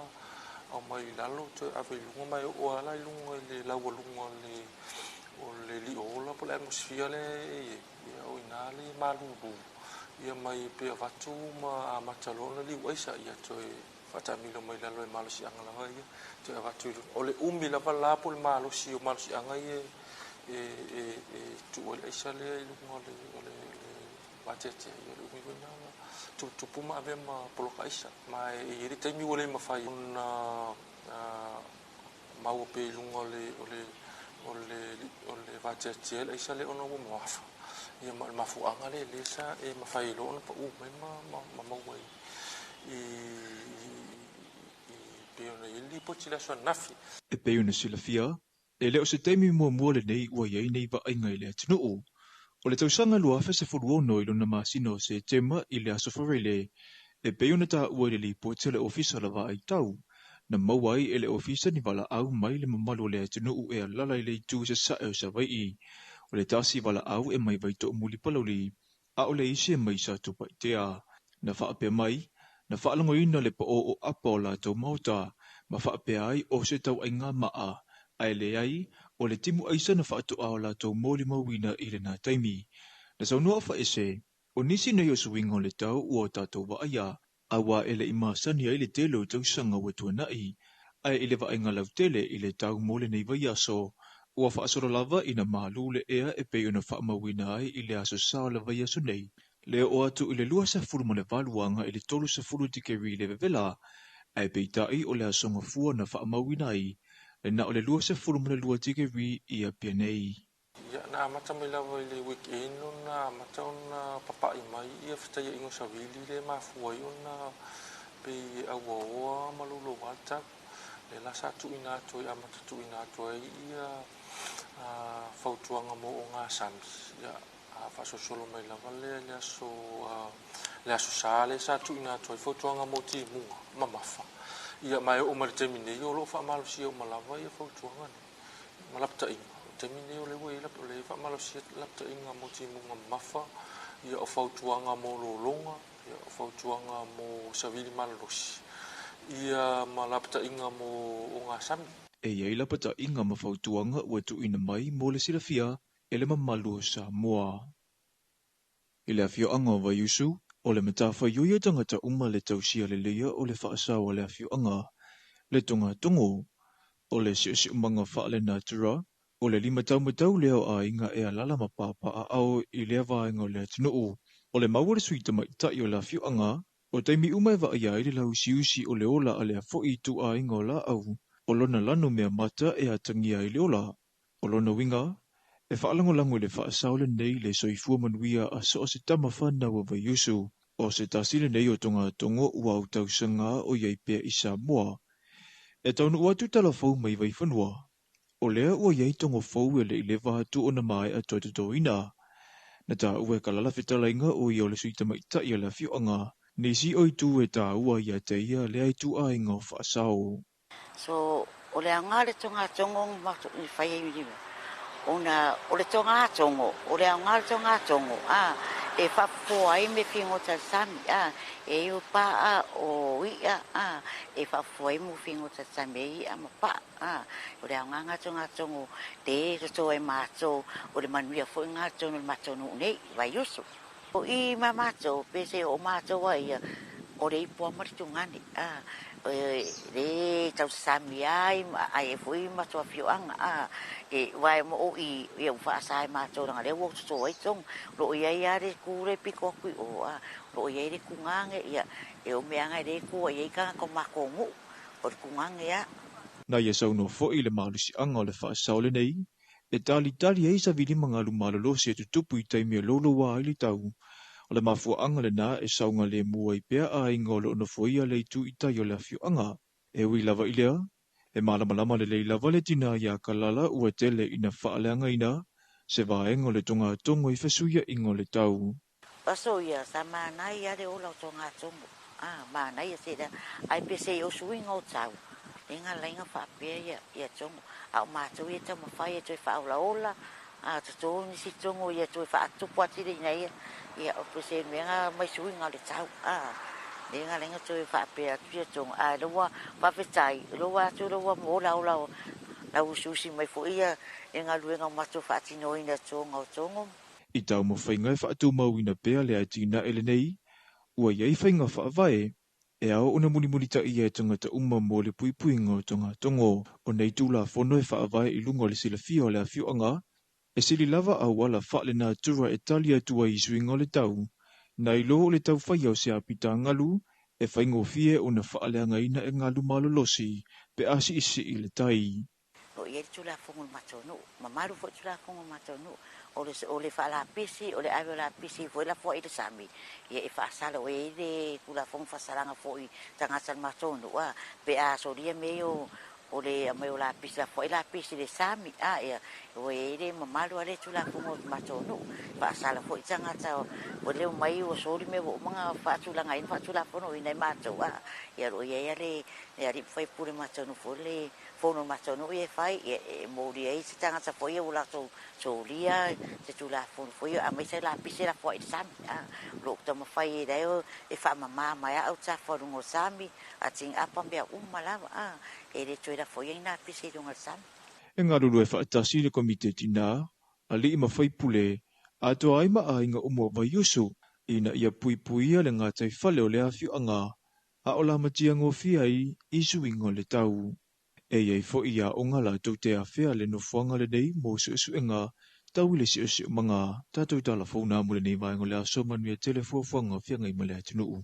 aumai i lalo toe ave i luga ma e oo lava la i luga i le laualuga o le li'o ola po o le atmosphere lea e i ai. Ia o ina le malulu ia mai pe avatu ma amata loa ona liu aisa ia toe faataamilo mai lalo e malosiaga lava ia toe avatu i luga. O le umi lava la po o le malosi o malosiaga ia e tuu ai le aisa lea i luga o le vateatea ia o le umi foi lena ona tuputupu ma avea ma poloka aisa. Ma e i ai le taimi ua le mafai ona maua pea i luga o le vateatea le aisa lea ona ua mamafa. Ia ma o le mafuaaga lea lea sa e mafai ai loa ona paʻū mai ma maua i pei ona i ai le lipoti i le aso ananafi. E pei ona silafia, e le o se taimi muamua lenei ua i ai nei vaaiga i le atunuu. O le tausaga 2016 i lona masina o Setema i le aso Faraile, e pei ona taua i le lipoti a le Ofisa o le Vaai Tau, na maua ai e le Ofisa ni valaau mai le mamalu o le atunuu e alala i le itu i sasae o Savaii. O le tasi valaau e mai Vaitoomuli Palauli, a o le isi e mai Satupaitea. Na faapea mai, na faalogoina le paʻō o apa o latou maota, ma faapea ai o se tauaiga maa, ae leai o le timu aisa na faatoa o latou molimauina i lena taimi. Na saunoa Faese, o nisi nei o suiga o le tau ua o tatou vaaia, auā e le i masani ai le tele o tausaga ua tuana'i, ae i le vaaiga lautele i le tau mo lenei vaiaso, ua faasolo lava ina malu le ea e pei ona faamauina ai i le aso Sa o le vaiaso nei, le oo atu i le 28 aga i le 30 tikeri le vevela, ae peitai o le aso Gafua na faamauina ai, le na o le 22 tikeri i Apia nei. Ia na amata mai lava i le weekend ona amata ona papaʻi mai ia fetaiaʻiga o savili lea e mafua ai ona pei e auaoa ma louloua le tau. Lea la sa tuuina atu ai amata tuuina atu ai ia fautuaga mo ogasami. Ia faasolosolo mai lava lea i le aso Sa lea sa tuuina atu ai fautuaga mo timuga mamafa. Ia ma e oo mai le taimi nei o loo faamalosia uma lava ia fautuaga nei ma lapataiga. O le taimi nei o lea ua i ai o lea e faamalosia lapataiga mo timuga mamafa, ia o fautuaga mo lologa, ia o fautuaga mo savili malolosi, ia ma lapataiga mo ogasami. E i ai lapataiga ma fautuaga ua tuuina mai mo le silafia e le mamalu o Samoa. I le afioaga o Vaiusu, o le matafaioi a tagata uma le tausia leleia o le faasao a le afioaga, le togatogo, o le siosiomaga faale-natura, o le limataumatau lea o aiga e alala ma papaaao i lea vaega o le atunuu. O le mau a le sui tamaitai o le afioaga, o taimi uma e vaaia ai le lauusiusi o le ola a lea foi ituaiga o laau, o lona lanu mea mata e atagia ai le ola. O lona uiga, e faalagolago i le faasao lenei le soifua manuia a so o se tama fanau a Vaiusu. O se tasi lenei o togatogo ua autausaga o i ai pea i Samoa. E taunuu atu talafou mai Vaifanua, o lea ua i ai togo fou e le i leva atu ona maea toe totoina. Na taua e Kalala fetalaiga o ia o le sui tamaitai a le afioaga, nisi o itu e taua ia te ia lea ituaiga o faasao. So, o le aoga o le togatogo i fai ai ona o le togatogo, o le aoga o le togatogo, e faafofoa ai me figota i le sami, e i o pa'a o i'a, e faafofoa ai mo figota i le sami ai i'a ma pa'a. O le aoga lena togatogo le toto ai matou, o le manuia foi lena totonu o le matou nuu nei, Vaiusu. O i ma matou, pe se o matou ai ia, o le ipo ama le tugane, le tausasami ai, ai e foi matou afioaga, e uae mo o i, ia ua faasa e matou leaga lea ua toto ai togo. O loo i ai lava le ku le pito atu i o, o loo i ai le tugane, ia, e o meaga e le tua i ai tagata o matou nuu, o le tugane lava. Na ia saunoa foi i le malosiaga o le faasao lenei, e talitali ai savili magalu malolosi e tutupu i taimi e louloua ai le tau. O le mafuaaga lena e saogalemu ai pea aiga o loo nofoia le itu i tai o le afioaga. E ui lava i lea, e malamalama lelei lava le tina ia Kalala ua tele ina faaleagaina se vaega o le togatogo i fesuiaiga o le tau. Aso ia, sa manaia le ola o togatogo. Manaia se lea. Ai pe se i o suiga o tau. E ngā lainga faapea ia, ia togo. A o matou ia taumafai e toe faaolaola, A totō nisi togo ia toe faatupu atili ina ia, ia o pese mea nga mai suiga o le tau, a le nga lenga toe faapea atu ia togo, ae lea ua faafetai, o lea ua atu lea ua ola ola lau usiusi mai foi ia e galuega o matou faatinoina toga o togo. I taumafaiga e faatumauina pea le atinae lenei, ua i ai faiga faavae e ao ona mulimulitaia e tagata uma mo le puipuiga o togatogo. O nei Tulafono e faavae i luga o le silafia o le afioaga, e sili lava auala faalenatura e tali atu ai i suiga o le tau, nai lo o le taufaia o se apitagalu e faigofie ona faaleagaina e galu malolosi pe a siisii le tai. O lo o i ai le Tulafono o le matou nuu, mamalu foi le Tulafono o le matou nuu, o le o le faalapisi, o le ave o lapisi foi lafoai i le sami, ia e faasala, ua i ai le Tulafono faasalaga foi i tagata o le matou nuu, a, pe a solia mea ia o o le aumai o lapisi lafoai lapisi i le sami, a, ia, ua i ai le mamalu a le Tulafono o le matou nuu, faasala foi tagata ua le omai ua soli mea ua uma ona faatulagaina faatulafonoina e matou, a, ia o lo o i ai lava le le alii ma faipule o le matou nuu foi le Fono matou nuu ia e fai, ia e molia ai se tagata foi ia ua latou solia se Tulafono foi ia aumai se lapisi e lafoai i le sami. A, o lo o taumafai e la e faamama mai lava autafa o luga o le sami, a tigapa mea uma lava, a, e le toe lafoia ni lapisi i luga o le sami. E galulue faatasi le Komiti o Tina, Alii ma Faipule, atoa ai ma aiga uma o Vaiusu, ina ia puipuia le gataifale o le afioaga a o lamatia gofie ai i suiga o le tau. E i ai foi aoga latou te afea le nofoaga lenei mo suesuega tau i le siosiomaga. Tatou tala fou na mo lenei vaega o le aso. Manuia tele fuafuaga o feagai ma le atunuu.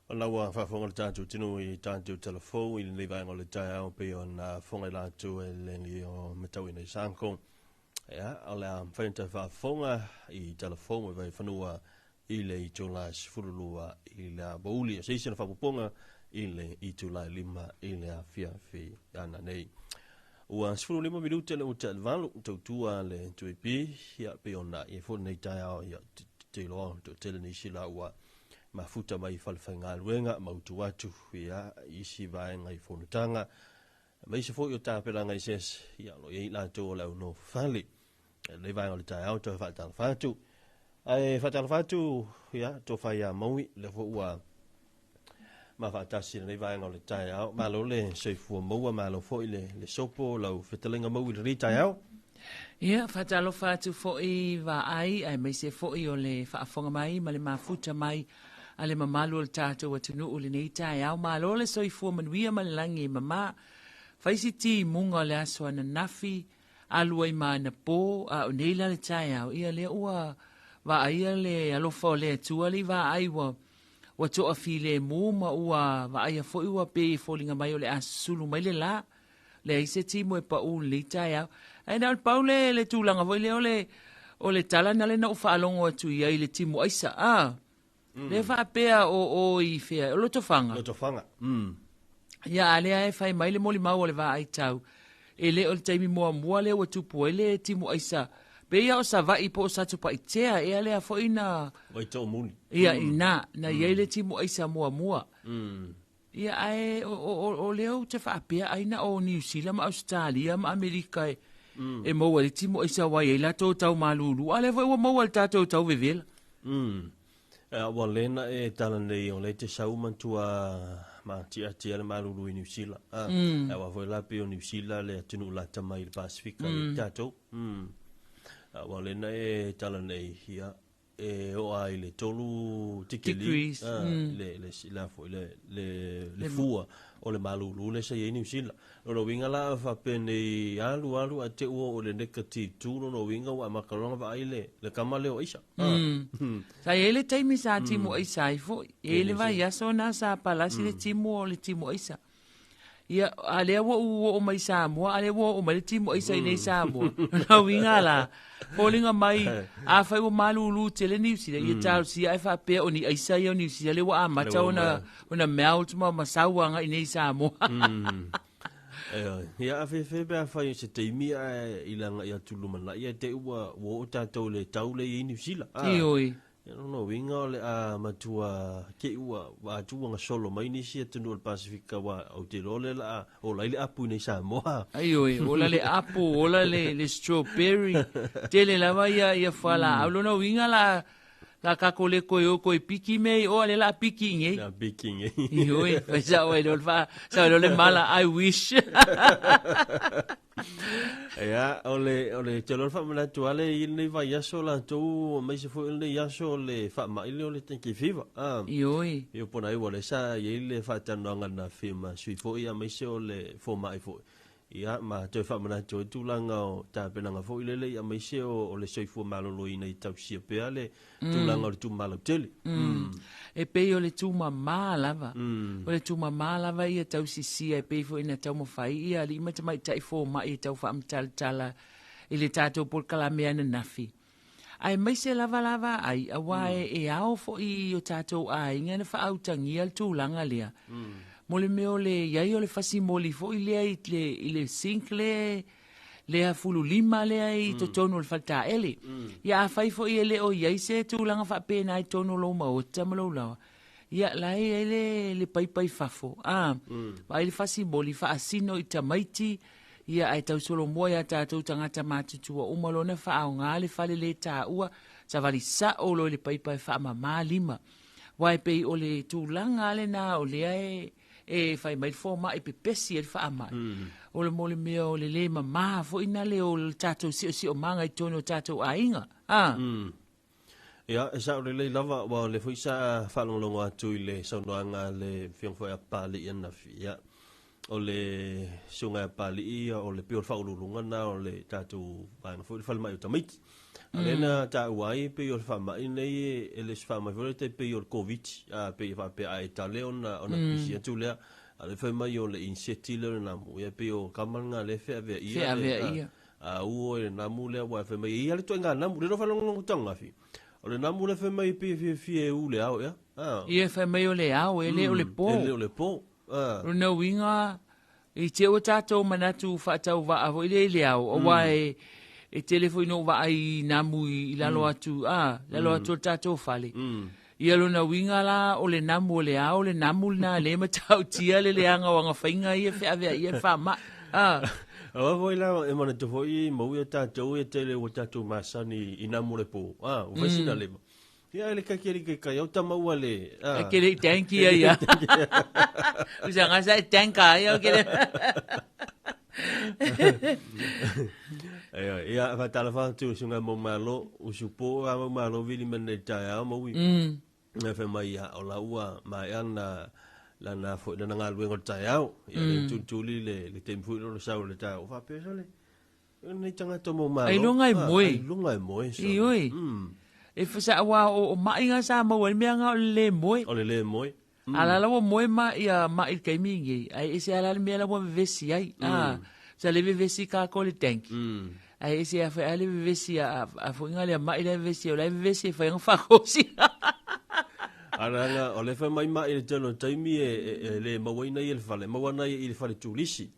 O la ua faafofoga le tatou atunuu i tatou talafou i lenei vaega o le taeao pei ona fofoga i latou e lengi o matauina i Sanko. Ia, o le a mafai ona toe faafofoga i talafou mai Vaifanua i le itula 12 i le aoauli. O se isi ona faaopoopoga i le itula e 5 i le afiafi ana nei. Ua 15 minute le ua tae i le 8, tautua le 2AP, ia pei ona i ai foi lenei taeao, ia te iloa toatele nisi la ua mafuta mai i falefaigaluega ma utu atu ia isi vaega i fonotaga aemaise foi o tapenaga eseese, ia o lo o i ai latou o le au nofofale. Lenei vaega o le taeao toe faatalofa atu. Ae faatalofa atu ia tofa ia Maui, lea foi ua ma faatasi lenei vaega o le taeao. Malo le soifua maua, malo foi le, le sopo, lau fetalaiga Maui i lenei taeao. Ia, faatalofa atu foi vaai aemaise foi o le faafofoga mai ma le mafuta mai a le mamalu o le tatou atunuu i lenei taeao. Malo le soifua manuia ma le lagi e mama. Fai si timuga o le aso ananafi, alu ai ma anapo, a o nei la le taeao, ia lea ua vaaia le alofa o le Atua le i vaai ua ua toafilemu ma ua vaaia foi ua pei e foliga mai o le a susulu mai le la. Leai se timu e pau i lenei taeao. Ae na o le pau le, le tulaga foi lea o le, o le tala na lea na ou faalogo atu i ai i le timu aisa. A, mm. Lea faapea o o i fea, o Lotofaga. Lotofaga, Ia, a lea e fai mai le molimau o le vaai tau, e le o le taimi muamua lea ua tupu ai le timu aisa. Pei lava o Savaii po o Satupaitea ea lea foi na... Vaitoomuli. Ia, ina, na i ai le timu aisa muamua. Ia, ae o, o, o, o lea ou te faapea ai na o Niu Sila ma Ausetalia ma Amerika e, e maua ai le timu aisa aua e i ai latou tau malūlū, a o lea foi ua maua e le tatou tau vevela. Ua lena e tala nei o lea te sau matua maatiatia le malulu i Niu Sila. Aua foi la pei o Niu Sila le atunuu lata mai i le Pasefika i tatou. Ua lena e tala nei, ia, e oo lava i le 3 tikeli le le le foi le le le fua o le malūlū lea sa i ai Niu Sila. O lona uiga la a faapenei alu alu ae te i ua oo i le negative 2 lona uiga ua amata loa ona vaai le le tama lea o aisa. Sa i ai le taimi sa timu aisa ai foi. E i ai le vaiaso lena sa palasi le timu o le timu aisa. Ia, a lea ua ou oo mai Samoa, a lea ua oo mai le timu aisa i nei Samoa. Lona uiga la, foliga mai, afai ua malūlū tele Niu Sila, ia talosia ae faapea o ni aisa ia o Niu Sila lea ua amata ona, ona melt ma, ma sau agai i nei Samoa. Ioe. Ia, a fefe pe afai o se taimi ae i le agai atu i le lumanai ae te i ua, ua oo tatou i le tau lea e i ai Niu Sila. Ioe. Ia lona uiga o le a matua te i ua atu ua gasolo mai nisi atunuu o le Pasefika aua ou te iloa o lea o le a ola ai le apu i nei Samoa. Aioe, ola le apu, ola le, le strawberry, tele lava ia, ia fualaau. Lona uiga la, la kako le koe o koe piki me i oa le la piki i ngei. La piki i ngei. Ioe, fai sao ai lo le fa, sao lo le mala, I wish. Ia, o le, o le, te loa le faamanatu lava lea i lenei vaiaso latou, aemaise foi o lenei aso o le faamai lea o le dengue fever. Ah. Ioe. Ia, po o na ai ua lea sa i ai le faatalanoaga ananafi ma sui foi, aemaise o le fomai foi. Ia, ma toe faamanatu ai tulaga o tapenaga foi lele, ia, aemaise o, o le soifua maloloina i tausia pea le tulaga o le tumama lautele. E pei o le tumama lava. O le tumama lava ia tausisia e pei foi ona taumafai ia alii ma tamaitai fomai e tau faamatalatala i le tatou polokalame ananafi. Aemaise lava la vaai, aua e ao foi i o tatou aiga na faaautagia le tulaga lea. Mo le mea o le i ai o le fasimoli foi lea i le, i le sink lea lea fululima lea i totonu o le faletaele. Ia afai foi e le o i ai se tulaga faapena i totonu o lou maota ma lou laoa, ia la e i ai le, le paipa i fafo, a, vaai le fasimoli faasino i tamaiti, ia ae tau solomua ia tatou tagata matutua uma loa ona faaaoga le fale le taua, savali sao loa i le paipa e faamama lima. Aua e pei o le tulaga lava lena o lea e, e fai mai le fomai pepesi ai le faamai. O le mo le mea o le lē mamā foi na le o le tatou siosiomaga i totonu o tatou aiga. A. Ia, e sao lelei lava, aua o lea foi sa faalogologo atu i le saunoaga a le Afioga foi a Papalii ananafi, ia, o le Susuga ia Papalii, o le pei o le faauluuluga lena o le tatou vaega foi o le falemai o tamaiti. A lea na taua ai pei o le faamai lenei e le o se faamai foi lea tai pei o le Koviti, a pei e faapea a e tale ona ona pisi atu lea. A lea fai mai o le inseti lea o le namu, ia pei o kama lena lea e feaveaia Feaveaia. a uo i le namu lea aua e fai mai e i ai le ituaiga namu, lea na faalogologo taugafie. O le namu lea fai mai e pei e fiafia e u le ao ea. A. Ia fai mai o le ao e le o le po. E le o le po. A. O lona uiga I te ua tatou manatu faatauvaa foi lea i le ao, aua e, e tele foi ina ou vaai i namu i lalo atu, a, lalo atu o le tatou fale. Ia lona uiga la, o le namu o le ao, le namu lena lea e matautia le leaga o aga faiga ia e feaveaia le faamai. A. Aua foi la, e manatu foi maua ia tatou ia tele ua tatou masani i namu o le po, a, ua fai sina leva. Ia le kake li ke kai au tama ua le. A ke le tanki ia ia. Usa nga sa tanka ia ke le. Ia ia fa tala fa tu sunga mo malo usupo a mo malo vili men le tae mo wi. Na fa mai ia o la ua mai ana la na fo na nga luengo tae au. Ia le tuntuli le le tempu lo sa le tae o fa pe le. Nei tagata mo malo. Ailoga e moe. Ailoga e moe. Ioe. E fasa aua o, o mai nga sa maua le mea nga o le le moe. O le le moe. Mm. Ala la ua moe ma ia mai le taimi nei. Ai ese ala le mea la ua vevesi ai. Mm. Ah, sa le vevesi ka ko le tanki. Mm. Ai ese a fa ale vevesi a a fo inga le mai le vevesi o le vevesi fa nga fa kosi. Aranga o le fa mai mai le telo taimi e, e, e le maua ina i le fale, maua na i le fale tulisi.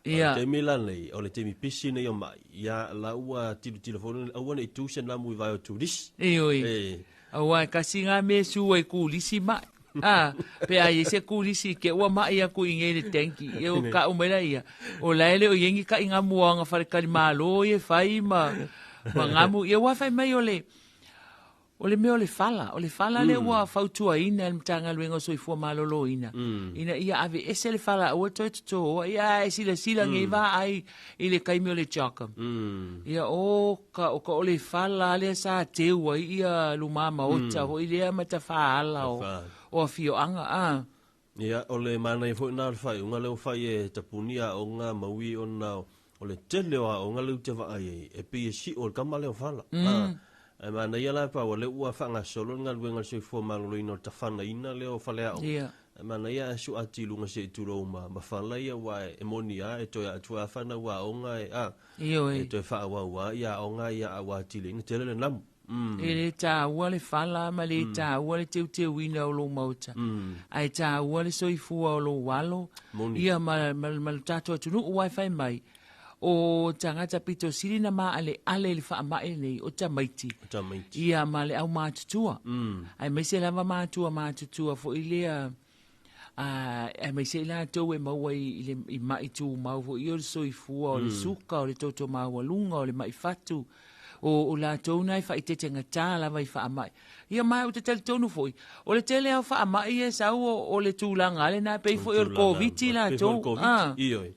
Ia. O le taimi la nei, o le taimi pisi nei o mai, ia la ua tilotilo foi aua ne i tu se namu i vae o tulisi. Ioe. E. Aua e kasi ngā me su ai kulisi mai. A, pe a i se kulisi ke ua mai aku i ngei le tanki. E o ka umai la ia. O la ele o yengi ka i ngā muanga whare kari malo i e whai ma, ma ngā mu. Ia wā whai mai o le, O le mea o le fala, o le fala lea ua fautuaina e le Matagaluega o Soifua Maloloina, ina ia aveese le fala aua toe totoa, ia a e silasila nei vaai i le taimi o le CHOGM. Ia o ka, o ka o le fala lea sa teu ai ia luma maota foi lea ma tafaala o, o afioaga, a. Ia, o le manaia foi lena o le faaiuga lea ua fai e tapuni aoga maui ona o le tele o aoga lea ou te vaai ai, e pei e sio le tama lea o fala. Ae manaia la pau o lea ua faagasolo le galuega a le Soifua Maloloina o le tafanaina lea o faleaoga. Ae manaia ae sua atu i luga se i tulou ma fala ia aua e moni lava e toe atu lava fanau aoga e, a, e toe faaauau lava ia aoga ia a ua atili ai ona tele le namu. E le taua le fala ma le taua le teuteuina o lou maota, ae taua le soifua o lou alo, ia ma, ma, ma le tatou atunuu aua e fai mai, o tagata pito sili na maaleale i le faamai lenei, o tamaiti, ia ma le aumatutua. Aemaise lava matua matutua foi lea, aemaise i latou e maua i, le, i mai tumau foi ia o le soifua, o le suka, o le toto maualuga, o le mai fatu, o latou na e faaetetegata lava i faamai. Ia ma ou te talitonu foi, o le tele lava o faamai ia e sau o, o le tulaga lava lena, pei foi o le Koviti latou. Ioe.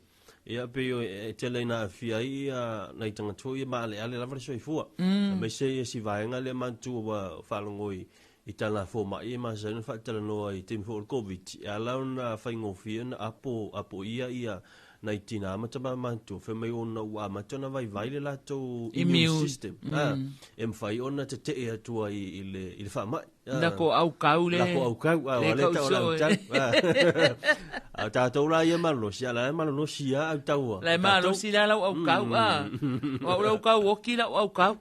Ia, pei o e tele ina aafia ai ia nai tagata foi ia maaleale lava le soifua. Aemaise ia si vaega lea manatua ua faalogo i i tala fomai e masani ona faatalanoa i taimi foi o le Koviti, e ala ona faigofie ona apo, apoia ia nai tina ma tama matutua, fai mai ona ua amata ona vaivai le latou immune system, e mafai ona tetee atu ai i le, i le faamai. La ko aukau le. La ko aukau, a, le tau o le autau. A tatou la ia malolosi, a la e malolosi a autau a. La e malosi la lau aukau, a. O au lau kau oki lau aukau.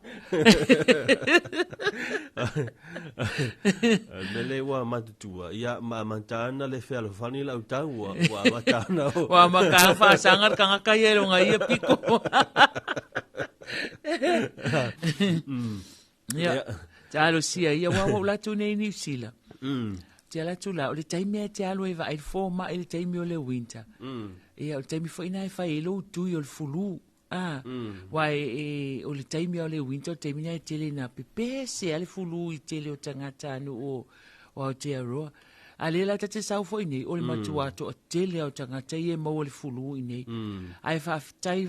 Mele ua matutua, ia ma amata ana le fealofani lau tau, ua, ua amata ana o. Ua amata ana faasaga le tagata ia i lona ia pito. Ia, talosia ia, ua ua latou nei i Niu Sila. Te ala atu la, o le taimi e te alu e vaai le fomai i le taimi o le winter. Ia, o le taimi foi na e fai ai lou tui o le fulu. Ah, aua e, e, o le taimi o le winter, o le taimi na e tele ina pepese a le fulu i tele o tagata anu o, o Aotearoa. A lea la ta te sau foi nei, o le matua toatele o tagata ia e maua le fulu i nei. Ae faafetai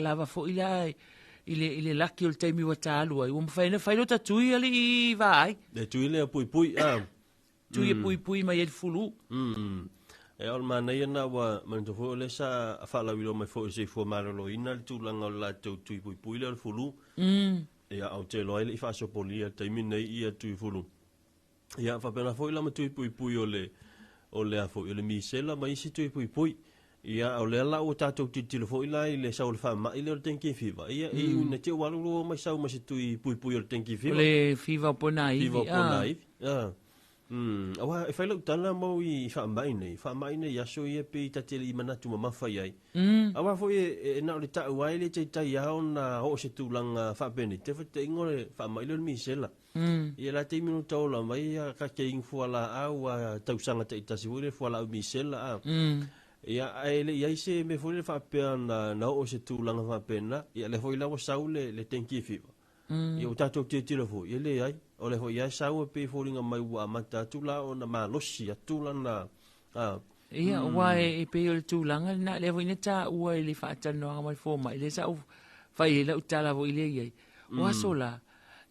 lava foi la i le, i le laki o le taimi ua ta alu ai, ua mafai ona fai lota tui alii vaai. Le tui lea puipui, ah. Tui e puipui mai ai le fulu. E o le manaia na ua manatua foi o lea sa faalauiloa mai foi e le Soifua Maloloina le tulaga o le latou tui puipui lea o le fulu. Ia, ou te iloa e le i faasopolia i le taimi lenei ia tui fulu. Ia, faapena foi la ma tui puipui o le, o le a foi, o le misela ma isi tui puipui. Ia, o lea la ua tatou tilotilo foi la i le sau o le faamai lea o le dengue fever. Ia, e iu ina te i ua alu lua mai sau ma se tui puipui o le dengue fever. O le fever o Ponaivi. Fever o Ponaivi. Ah. Aua e fai lau tala mau i faamai nei. Faamai nei i aso ia pei ta te le i manatu mamafa i ai. Aua foi e na o le tau ai le taitai lava ona oo se tulaga faapenei. Te fataitaiga o le faamai lea o le misela. Ia la taimi no taola mai ia ka ke inu fualaau a tausaga taitasi foi le fualaau misela a. Ia ae le i ai se mea foi le faapea na na oo se tulaga faapena. Ia le foi la ua sau le le dengue fever. Ia ua tatou tilotilo foi, e leai. O le foi lava e sau e pei e foliga mai ua amata atu la ona malosi atu lana a. Ia, aua e pei o le tulaga lena, lea foi na taua i le faatalanoaga ma le fomai, lea sa ou fai ai lau tala foi lea i ai. O aso la,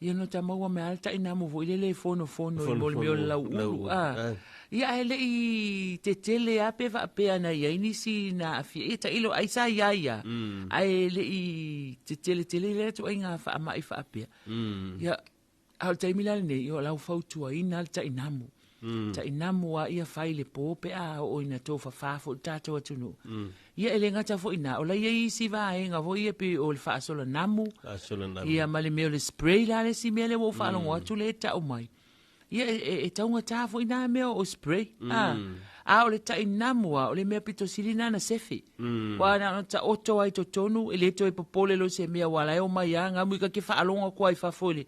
ia na ta maua mai lava le tainamu foi lele e fonofono i mo le mea o le lauulu. A. Ia ae le i tetele lava pe faapea na i ai nisi na aafia. Ia tailo ai sa i ai lava, ae le i tetele tele lea ituaiga faamai faapea. Ia, a o le taimi la lenei, ia o la ua fautuaina le tainamu. Tainamu lava ia fai i le po pe a oo ina tofafa foi le tatou atunuu. Ia e le gata foi i ina, o la e i ai isi vaega foi ia pei o le faasola namu, ia ma le mea o le spray la le isi mea lea ua ou faalogo atu lea e tau mai. Ia e taugata foi na mea o spray. A o le tainamu lava, o le mea pito sili lena na sefe. Aua na ona taoto lava i totonu, e le toe popole loa i se mea aua o la e omai lava gamu i ka te faalogo atu lava i fafo i le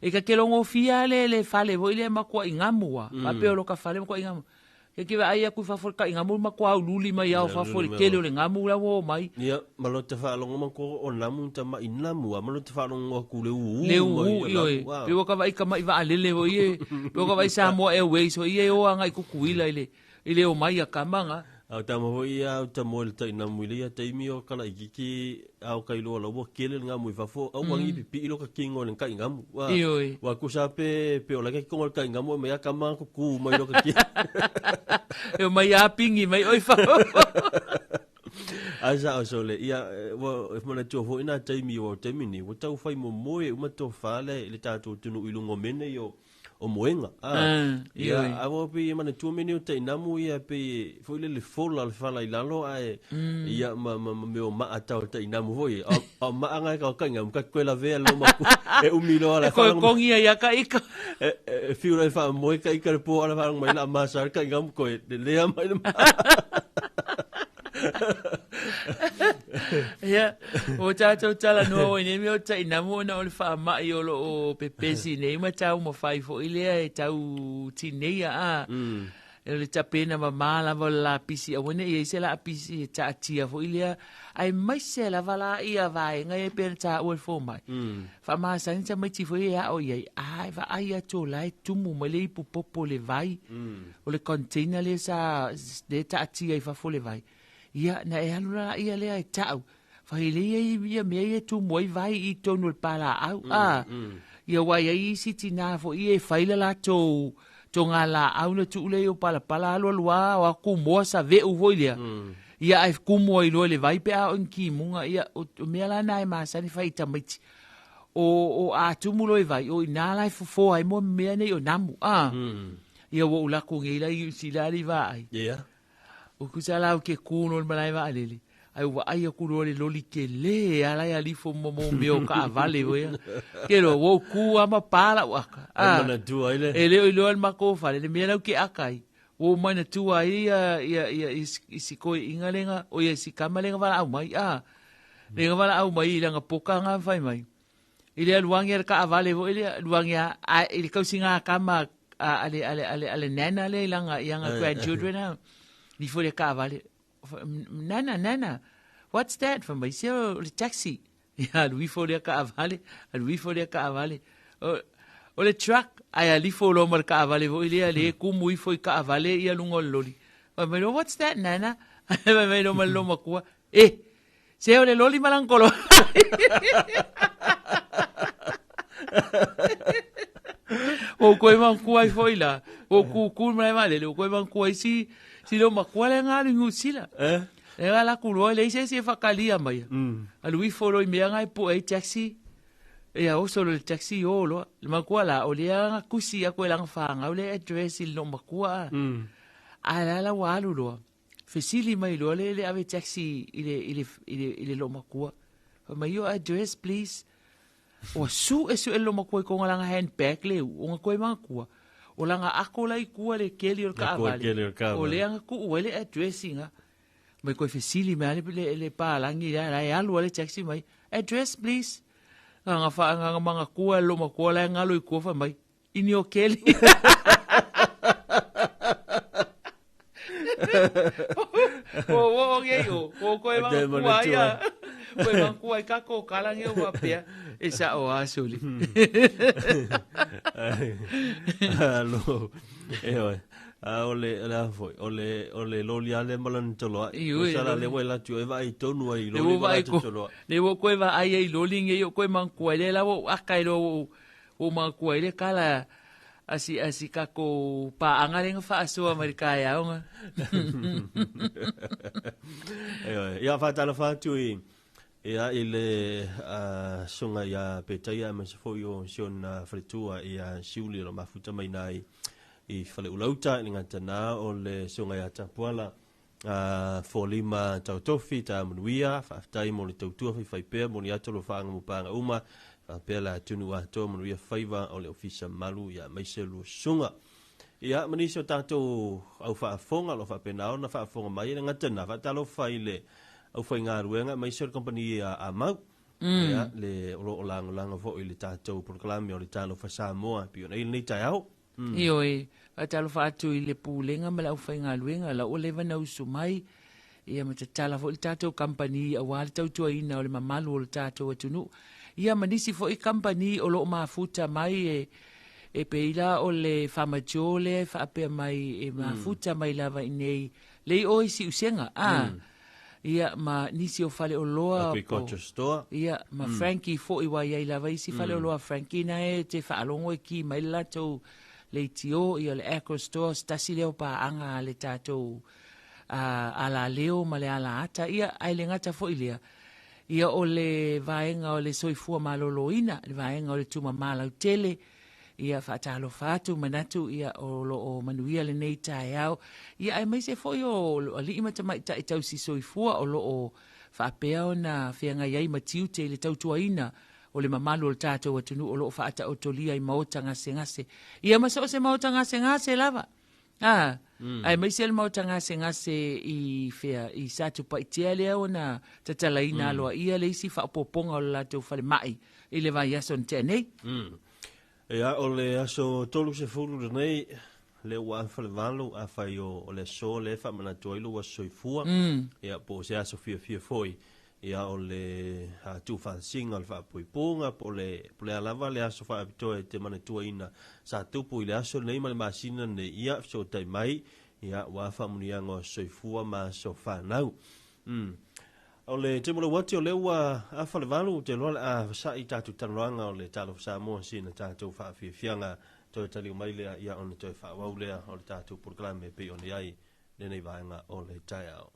E ta te logofia le fale foi lea matuai gamu lava, faapea o loka fale matuai gamu. Ke ke vaai atu i fafo i le taʻigamu le matua aululi mai lava o fafo i le tele o le gamu la ua o mai. Ia, ma lota faalogo matou o namu ni tamaʻi namu a ma lota faalogo atu le ūū Le ūū, ioe. Pei ua ka vaai tamaʻi vaalele foi e, pei ua ka vaai Samoa Airways foi e o agaʻi Tutuila i le i le omai a kama ga. A o tama foi ia o tamo i le taʻinamu i le ia taimi o kalaʻikiki a o ka iloa la ua kele le gamu i fafo au agi pipii lo ka kingo i le taʻigamu. Ua, Ioe. ua kusa pe, pe o la ka kingo i le taʻigamu e mai a kama kuku mai lo ka kingo. E omai a pingi mai oi fafo. Ai sa o sole, ia, ua, e manatua foi nā taimi o taimi ni, ua tau whai momoe uma tō whale i le tātou tunu i lunga o mene i o, o moenga. Ah, ia, a ua pe i manatua mene o taʻinamu ia pe foi le le fola le fala i lalo ae ia ma ma ma mea o maa tau taʻinamu foi. A a maa ngai ka kai ngamu ka koe la vea lo ma e umi loa la E koe kongi ai a ka ika. E e fiu lai wha moe ka ika le po ala wha mai la masa ka ngamu koe le lea mai le Ia, o tātou talanoa oi nei mea o taʻinamu ona o le faamaʻi o loo pepesi nei ma taumafai foi lea e tau tineia a. E o le tapena mamā lava o le lapisi aua neʻi i ai se lapisi e taatia foi lea aemaise lava la ia vaega ia pei ona taua e le fomai. Faamasani tamaiti foi e ao i ai, a e vaai atu o la e tumu mai le ipu popo i le vai. O le container lea sa lea e taatia i fafo o le vai. Ia, na e alu la ia lea e tau. Fai lea ia ia mea ia e tumu ai vai i tonu o le palaau. A, ia ua i ai isi tinā foi e fai le latou togalaau na tuu lea i o palapala alu alu a o a kumoa saveʻu foi lea. Ia ae kumu ai loa i le vai pe a oo i ni kimuga. Ia, o, o mea la na e masani fai i tamaiti. O, o a tumu loa i vai, o inā la e fofoa ai mo mea nei o namu. A, ia ua ou lako nei la i Niu Sila le i vaai. Yeah. O kusa la o ke kū no le malae vaalele. Ai ua ai aku loa le loli kelē a la e alifo ma mo mea o kaʻawale foi a. Ke loa, ua ou kū a ma pā lau aka. Ai A, manatua ai le. e le o iloa le makou fale, le mea lau ke aka ai. Ua ou manatua ai ia, ia, ia, i si koeʻiga lega, o ia si kama lega valaau mai, a. Lega valaau mai i lana poka nga fai mai. I le alu age a le kaʻawale foi lea, alu age a, a i le kausiga a kama a, a le, a le, a le, a le nana lea i lana, i ana grandchildren a. Nifo le kaʻawale. Nana, nana, what's that? Fai mai, se o le taxi. Ia, alu ifo lea kaʻawale, alu ifo lea kaʻawale. O, o le truck, ae alifo loa ma le kaʻawale foi lea, le kumu ifo i kaʻawale ia luga o le loli. Fai mai loa, what's that, nana? Fai mai loa ma le loomatua, e, se o le loli ma lana kolo. Ua ou koe manatua ai foi la, ua ou kūkū i le malae vaalele, ua koe manatua ai si, si loomatua lea na alu i Niu Sila. Eh? E ala atu loa, e leai se isi e faatalia maia. Alu ifo loa i mea na e pue ai taxi. Ia oso loa i le taxi o loa. Le matua la, o lea na tusi atu e lana fanau le address i le loomatua a. A la la ua alu loa. Fesili mai loa le le ave taxi i le i le i le i le loomatua. Fai mai, your address please. Ua suʻe suʻe le loomatua i kona lana handbag le uʻu, ona koe manatua. O lana ako la i tua le keli o le kaʻawale. O lea na tuu ai le address i ina. Mai koe fesili mai a le, le, le palagi lea, la e alu a le taxi mai. Address please. Nga wha, nga manatua le loomatua la e ngalo i tua fai mai. Ini o keli. O o o ngei o, o koe Te manatua ia. manatua. Koe manatua i kako kalangi o wapea. E sa o asuli. Alo. E oe. A o le, le a foi, o le, o le loli ale ma lana toloa. I ui, O sala loli. le ua la tu e vai tonu ai Le loli ua ma vaai la ko, toloa. le ua koe vaai ai loli ngei o koe manatua i le la ua ou aka i loa ua ou Ua manatua ai le kala a si, a si kakou paaga lea na faasoa mai le taeaoga. Ioe. Ia, faatalofa atu i, ia, i le uh, susuga ia Petaia aemaise foi o si ona faletua ia Siuli o lo mafuta mai na i, i Faleulauta i le gatana o le susuga ia Tapuala uh, Folima Tautofi ta manuia, faafetai mo le tautua faifaipea mo ni atu o lo faaga mo paaga uma, faapea le atunuu atoa manuia faiva o le Ofisa Malu ia aemaise lua susuga. Ia, ma nisi o tatou au faafofoga o lo o faapena ona faafofoga mai e le gata na, faatalofa i le aufaigaluega aemaise o le kamupani a Amau. Ia, le o lo o lagolago foi i le tatou polokalame o le Talofa Samoa e pei ona i ai lenei taeao. Ioe, faatalofa atu i le Pulega ma le aufaigaluega la ua leva na usu mai, ia ma tatala foi le tatou kamupani aua le tautuaina o le mamalu o le tatou atunuu. Ia ma nisi foi kamupani o loo mafuta mai e e pei la o le Famajo lea e faapea mai e mafuta mai lava i nei le i o i Siusega. A, ia ma nisi o faleoloa Agriculture Store. Ia ma Frankie foi ua iai lava isi faleoloa Frankie na e te faalogo e ki mai le latou leitio, ia le Agro Store se tasi lea o paaga a le tatou alaleo ma le alaata. Ia ae le gata foi lea, ia o le vaega o le soifua maloloina, le vaega o le tumama lautele. Ia faatalofa atu manatu ia o loo manuia lenei taeao. Ia aemaise foi o alii ma tamaitai tausi soifua o loo faapea ona feagai ai ma tiute i le tautuaina o le mamalu o le tatou atunuu o loo faataotolia i maota gasegase. Ia ma so o se maota gasegase lava. A, aemaise le maota gasegase i fea, i Satupaitea lea ona tatalaina aloaia le isi faaopoopoga o le latou falemai i le vaiaso na tea nei. Ia, o le aso 30 lenei, lea ua afa le 8, afai o le aso lea e faamanatu ai lou aso soifua, ia, po o se aso fiafia foi, ia, o le tuufaatasiga o le faapuipuga, po o le a lava le aso faapitoa e te manatuaina sa tupu i le aso lenei ma le masina lenei, ia, fesootai mai, ia, ua faamuniaga o aso soifua ma aso fanau. O le taimi o le uati o lea ua afa le 8, ou te iloa o le a fasa'i tatou talanoaga o le Talofa Samoa sina tatou faafiafiaga toe taliu mai lea, ia ona toe faaauau lea o le tatou polokalame e pei ona i ai lenei vaega o le taeao.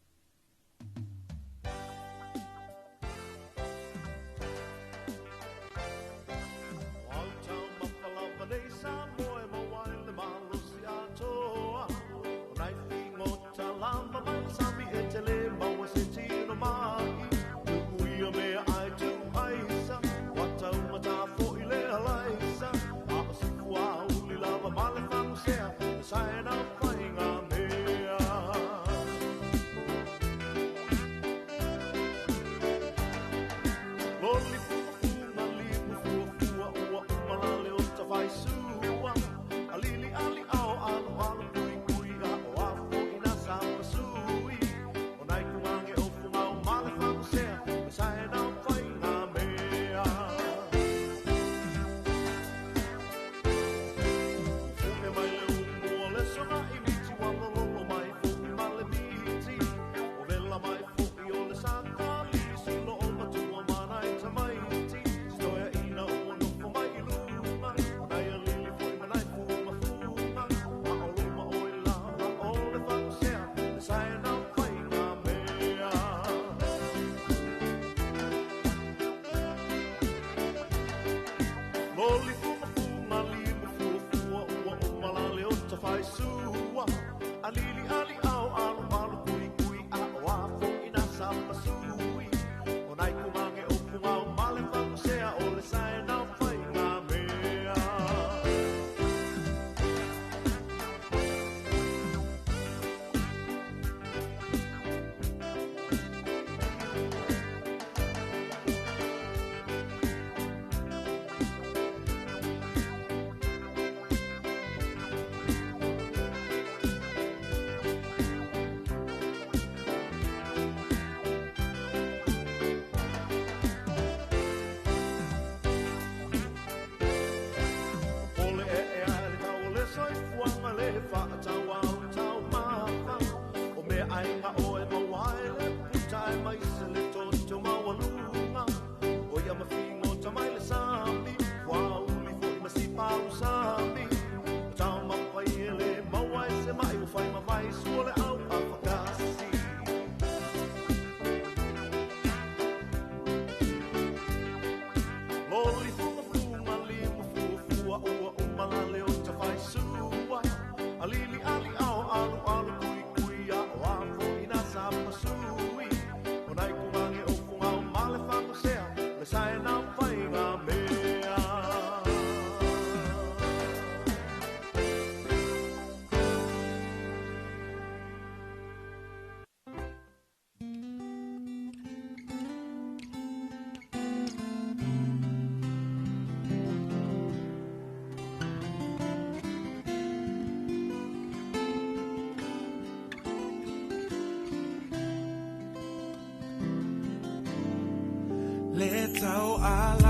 Sao ala.